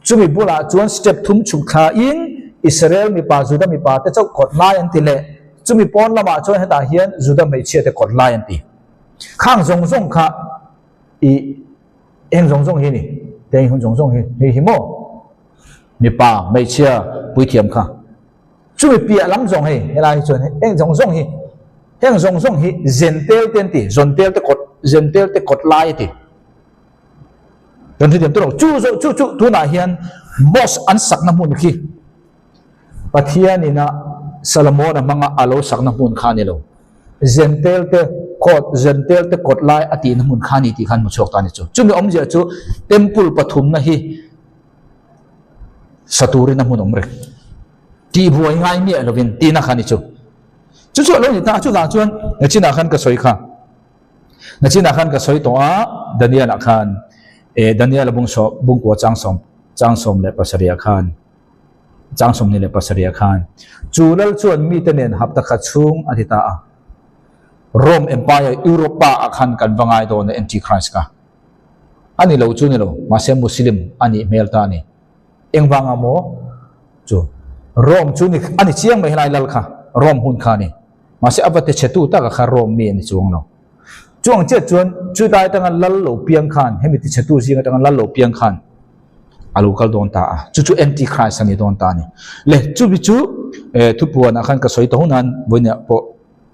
Chumi bulah chuan step thum chhuk thlain Israel mipa Juda mipa te chauh kawt lai an ti leh chumi pawn lamah chuan hetah hian Juda hmeichhia te kawt lai an ti. Khang zawng zawng kha i eng zawng zawng hi ni, teng hun zawng zawng hi hei hi maw mipa hmeichhia puithiam kha. Chumi piah lam zawng hei helai hi chuan eng zawng zawng hi heng zawng zawng hi zentel te an ti, zawntel te kawt zentel te kawt lai a ti. Kan hrethiam tur lo. Chu zawh chu chu tunah hian mosque an sakna hmun khi Pathianina Solomon-a hmanga a lo sakna hmun kha a ni lo. Zentel te kawt, Zentel te kawt lai a tihna hmun kha a ni tih khan hmu chhuak ta a ni chu. Chumi awmzia chu temple pathumna hi sa turin a hmun awm reng. Tihbuai ngai miah lovin tihna kha a ni chu. Chu chu a lo ni ta a, chuvang chuan nachinah khan ka sawi kha. Nachinah khan ka sawi tawh a, Daniel-ah khan, eh, Daniel-a bung sawm, bungkua chang sawm, chang 17 ah khan, chang 27 ah khan, chu lal chuan mite nen hapta khat chhung a ti ta a. Rome Empire, Europa ah khan kan va ngai dawn a Antichrist kha. A ni lo chu ni lo, mahse Muslim a nih hmel ta a ni. Engvanga maw? Chu Rome chu ni, a ni chiang mai helai lal kha, Rome hun kha a ni. Mahse a va ti chhe tu taka kha Rome mi a ni chuang lo. Chu ang chiah chuan chulai atanga lal lo piang khan, hemi ti chhe tu zing atanga lal lo piang khan a lo kal dawn ta a. Chu chu Antichrist a ni dawn ta a ni. Le chumi chu thupuanah khan ka sawi ta hunan vawiinah pawh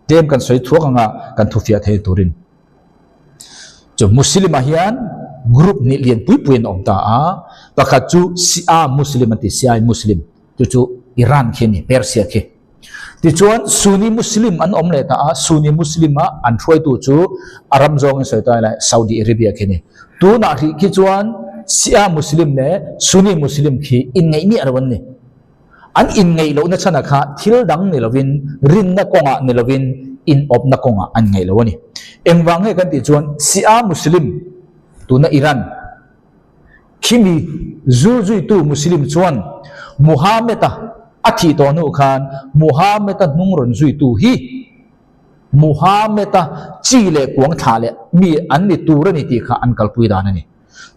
tlem kan sawi thuak anga kan thufiah thei turin. Chu Muslim ah hian group hnih lian pui pui an awm ta a. Pakhat chu Shia Muslim an ti, Shia Muslim. Chu chu Iran khi a ni, Persia khi. Tichuan, Sunni Muslim an awm leh ta a, Sunni Muslim a an hruaitu chu a ram zawngin sawi ta ila Saudi Arabia khi a ni. Tunah hrih khi chuan Shia Muslim leh Sunni Muslim khi inngeih miah lo an ni. An inngeih lohna chhanah kha thil dang ni lovin, rinna kawngah ni lovin inawpna kawngah an ngeih lo a ni. Engvang nge kan tih chuan Shia Muslim tuna Iran, Khimi zulzuitu Muslim chuan Muhammad-a a thih tawh hnu khan Muhammad-a hnung rawn zuitu hi Muhammad-a chi leh kuang thlah leh mi an ni tur a ni tih kha an kalpui dan a ni.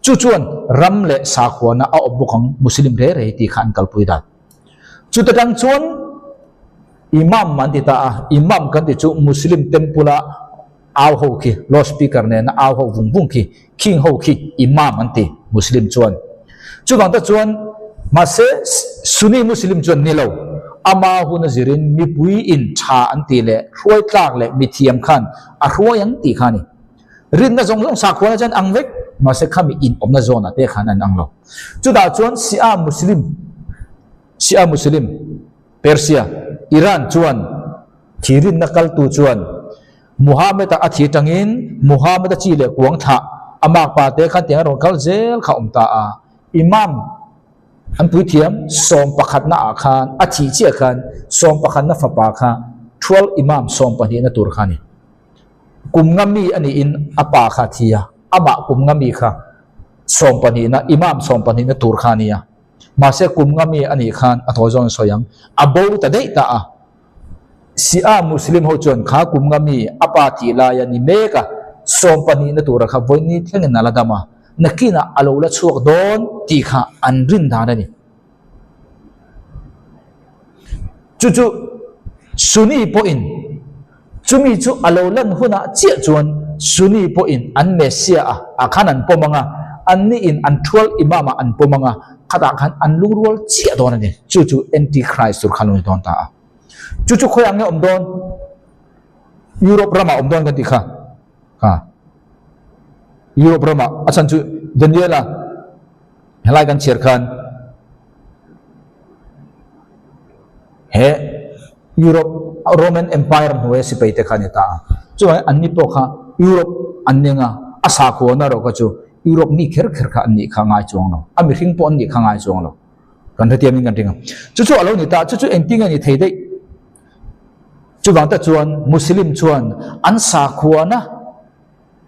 Chu chuan ram leh sakhuana a awp bawk ang Muslim re re tih kha an kalpui dan. Chuta tang chuan Imam an ti ta a, Imam kan ti chu Muslim temple-a au ho khi, loudspeaker nena au ho vung vung khi, khing ho khi Imam an ti Muslim chuan. Chuvang te chuan mahse Sunni Muslim chuan ni lo, ama hun a zirin mipui in tha an ti leh hruai tlak leh mithiam khan a hruai ang tih kha a ni. Rinna zawng zawng sakhuana chuan ang vek, mahse khami in awmna zawnah te khan an ang lo. Chutah chuan Shia Muslim, Shia Muslim, Persia, Iran chuan thi rinna kaltu chuan Muhammad-a a thi tangin Muhammad-a chi leh kuang thlah a makpa te khan tiang a rawn kal zel kha a awm ta a. Imam an puithiam sawmpakhatna ah khan a thih chiah khan sawmpakhatna fapa kha thual Imam sawmpahnihna tur kha a ni. Kum nga mi a niin a pa kha a thi a, amah kum nga mi kha sawmpahnihna Imam sawmpahnihna tur kha a ni a. Mahse kum nga mi a nih khan a thaw zawn sawi ang, a bo ta daih ta a. Shia Muslim ho chuan kha kum nga mi a pa tih lai a ni mek a, sawmpahnihna tura kha vawiin thlengin a la dam a, nakinah a lo la chhuak dawn tih kha an rin dan a ni. Chu chu Sunni pawhin chumi chu a lo lan hunah chiah chuan Sunni pawhin an Messiah a ah khan an pawm ang a, anniin an thual Imam ah an pawm ang a, khatah khan an lungrual chiah dawn a ni. Chu chu Anti-Christ tur khan a lo ni dawn ta a. Chu chu khawiah nge awm dawn? Europe ramah awm dawn kan tih kha. Kha. Europe ramah a chhan chu Daniela helai kan chhiar khan he Europe Roman Empire hnuaia sipai te kha a ni ta a. Chuvangin anni pawh kha Europe an ning a, a sakhuana erawh kha chu Europe mi kher kher kha an nih kha ngai chuang lo, a mihring pawh an nih kha ngai chuang lo. Kan hrethiam in kan ring a. Chu chu a lo ni ta, chu chu engtin nge ni thei daih? Chuvang te chuan Muslim chuan an sakhuana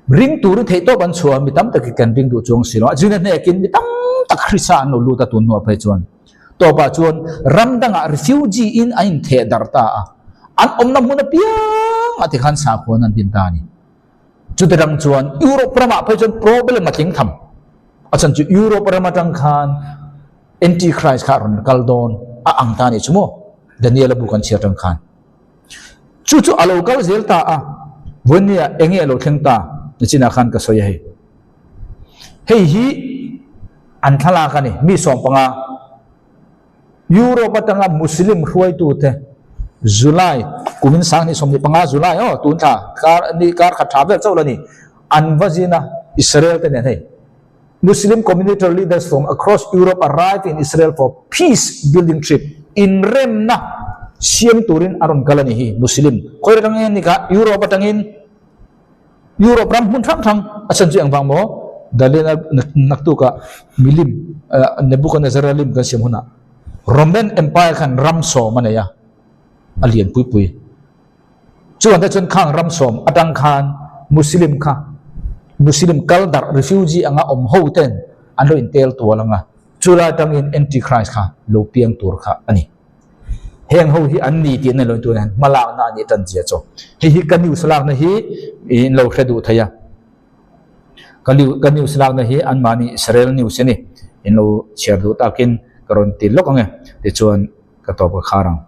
ring turin theih tawp an chhuah a, mi tam takin kan ring duh chuang si lo a. Zirna hnekin mi tam tak Krista an lo lut a tun hnuah phei chuan. Tawpah chuan ram dangah refugee in an intheh darh ta a, an awmna hmun apiang ah tikhan sakhuana an din ta a ni. Chuti rang chuan Europe ramah phei chuan problem a tling tham. A chhan chu Europe ram atang khan Antichrist kha a rawn kal dawn a ang ta a nih chu maw? Daniel a bu kan chhiar tang khan. Chu chu a lo kal zel ta a, vawinia enge a lo thleng ta nichinah khan ka sawi a hei. Hei hi an thlalak a ni, mi sawmpanga. Europe atanga Muslim hruaitute July kumin sanghnih 25 July aw tun thla kar ni kar khat tha vel chauh la ni an va zin a Israel te nen hei Muslim community leaders from across Europe arrive in Israel for peace building trip inremna siam turin a rawn kal a ni hi Muslim khawi atangin ni kha Europe atangin Europe ram hmun hrang hrang a chhan chu engvang maw Daniel-a naktukah milim Nebuchadnezzar-a lim kan siam hunah Roman Empire khan ram sawm a nei a, a lian pui pui. Chuan te chuan khang ram sawm atang khan Muslim kha Muslim kal darh refugee anga awm ho ten an lo intel tual ang a, chulai atangin Antichrist kha lo piang tur kha a ni. Heng ho hi an ni tih an lo intur hian hmalakna a nih tan zia chu. Hei hi ka news lakna hi in lo hre duh thei a. Ka ka news lakna hi anmahni Israel news a ni. In lo chhiar duh takin ka rawn ti lawk ang e. Tichuan ka tawp ka khar ang.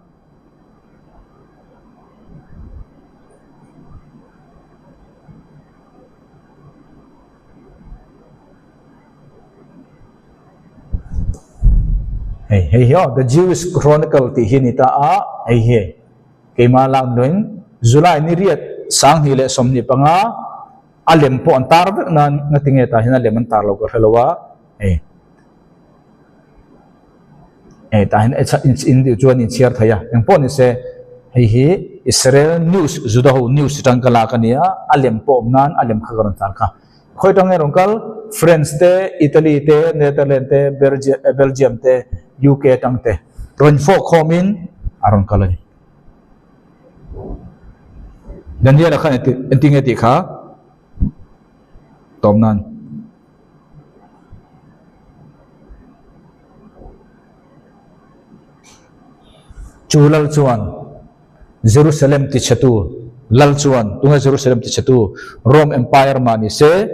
Hei hei hi aw The Jewish Chronicle tih hi a ni ta a, hei hi keimah lak nuin July ni riat 2025 a lem pawh an tar vek nan ngatinge tah hian a lem an tar lo ka hre lo a, hei hei tah hian in duh chuan in chhiar thei a, engpawh ni se hei hi Israel news Juda ho news atang ka lak a ni a, a lem pawh awm nan a lem kha ka rawn tar kha. Khawi tang nge rawn kal? France te, Italy te, Netherlands te, Belgium te, UK atang te rawn fawk khawmin a rawn kal a ni. Daniel-a khan engtin nge tih kha tawp nan. Chu lal chuan Jerusalem tichhetu. Lal chuan tunge Jerusalem tichhetu Rome Empire mah ni se,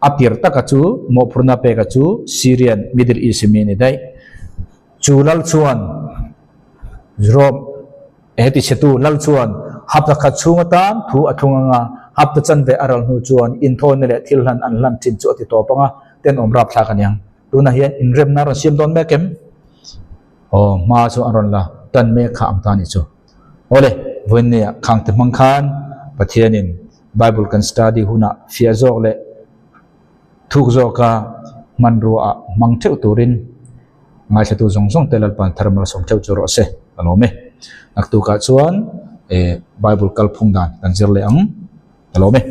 a tir taka chu mawhphurhna peka chu Syrian Middle East mi a ni daih. Chu lal chuan Rome he tichhetu lal chuan hapta khat chhung atan thu a thlung anga hapta chanve a ral hnu chuan inthawina leh thil hlan an hlan thin chu a ti tawp anga tenawm rapthlak a niang. Tunah hian inremna a rawn siam dawn mek em? Aw, hma chu a rawn la tan mek kha ang ta a nih chu. Awle, vawiinnia khangte hmang khan Pathianin Bible kan study hunah fiah zawk leh thuk zawka hmanrua ah hmang theuh turin ngaithlatu zawng zawng te Lalpan thar malsawm theuh chu rawh se ka lawm e. Naktukah chuan Bible kalphung dan kan zir leh ang ka lawm e.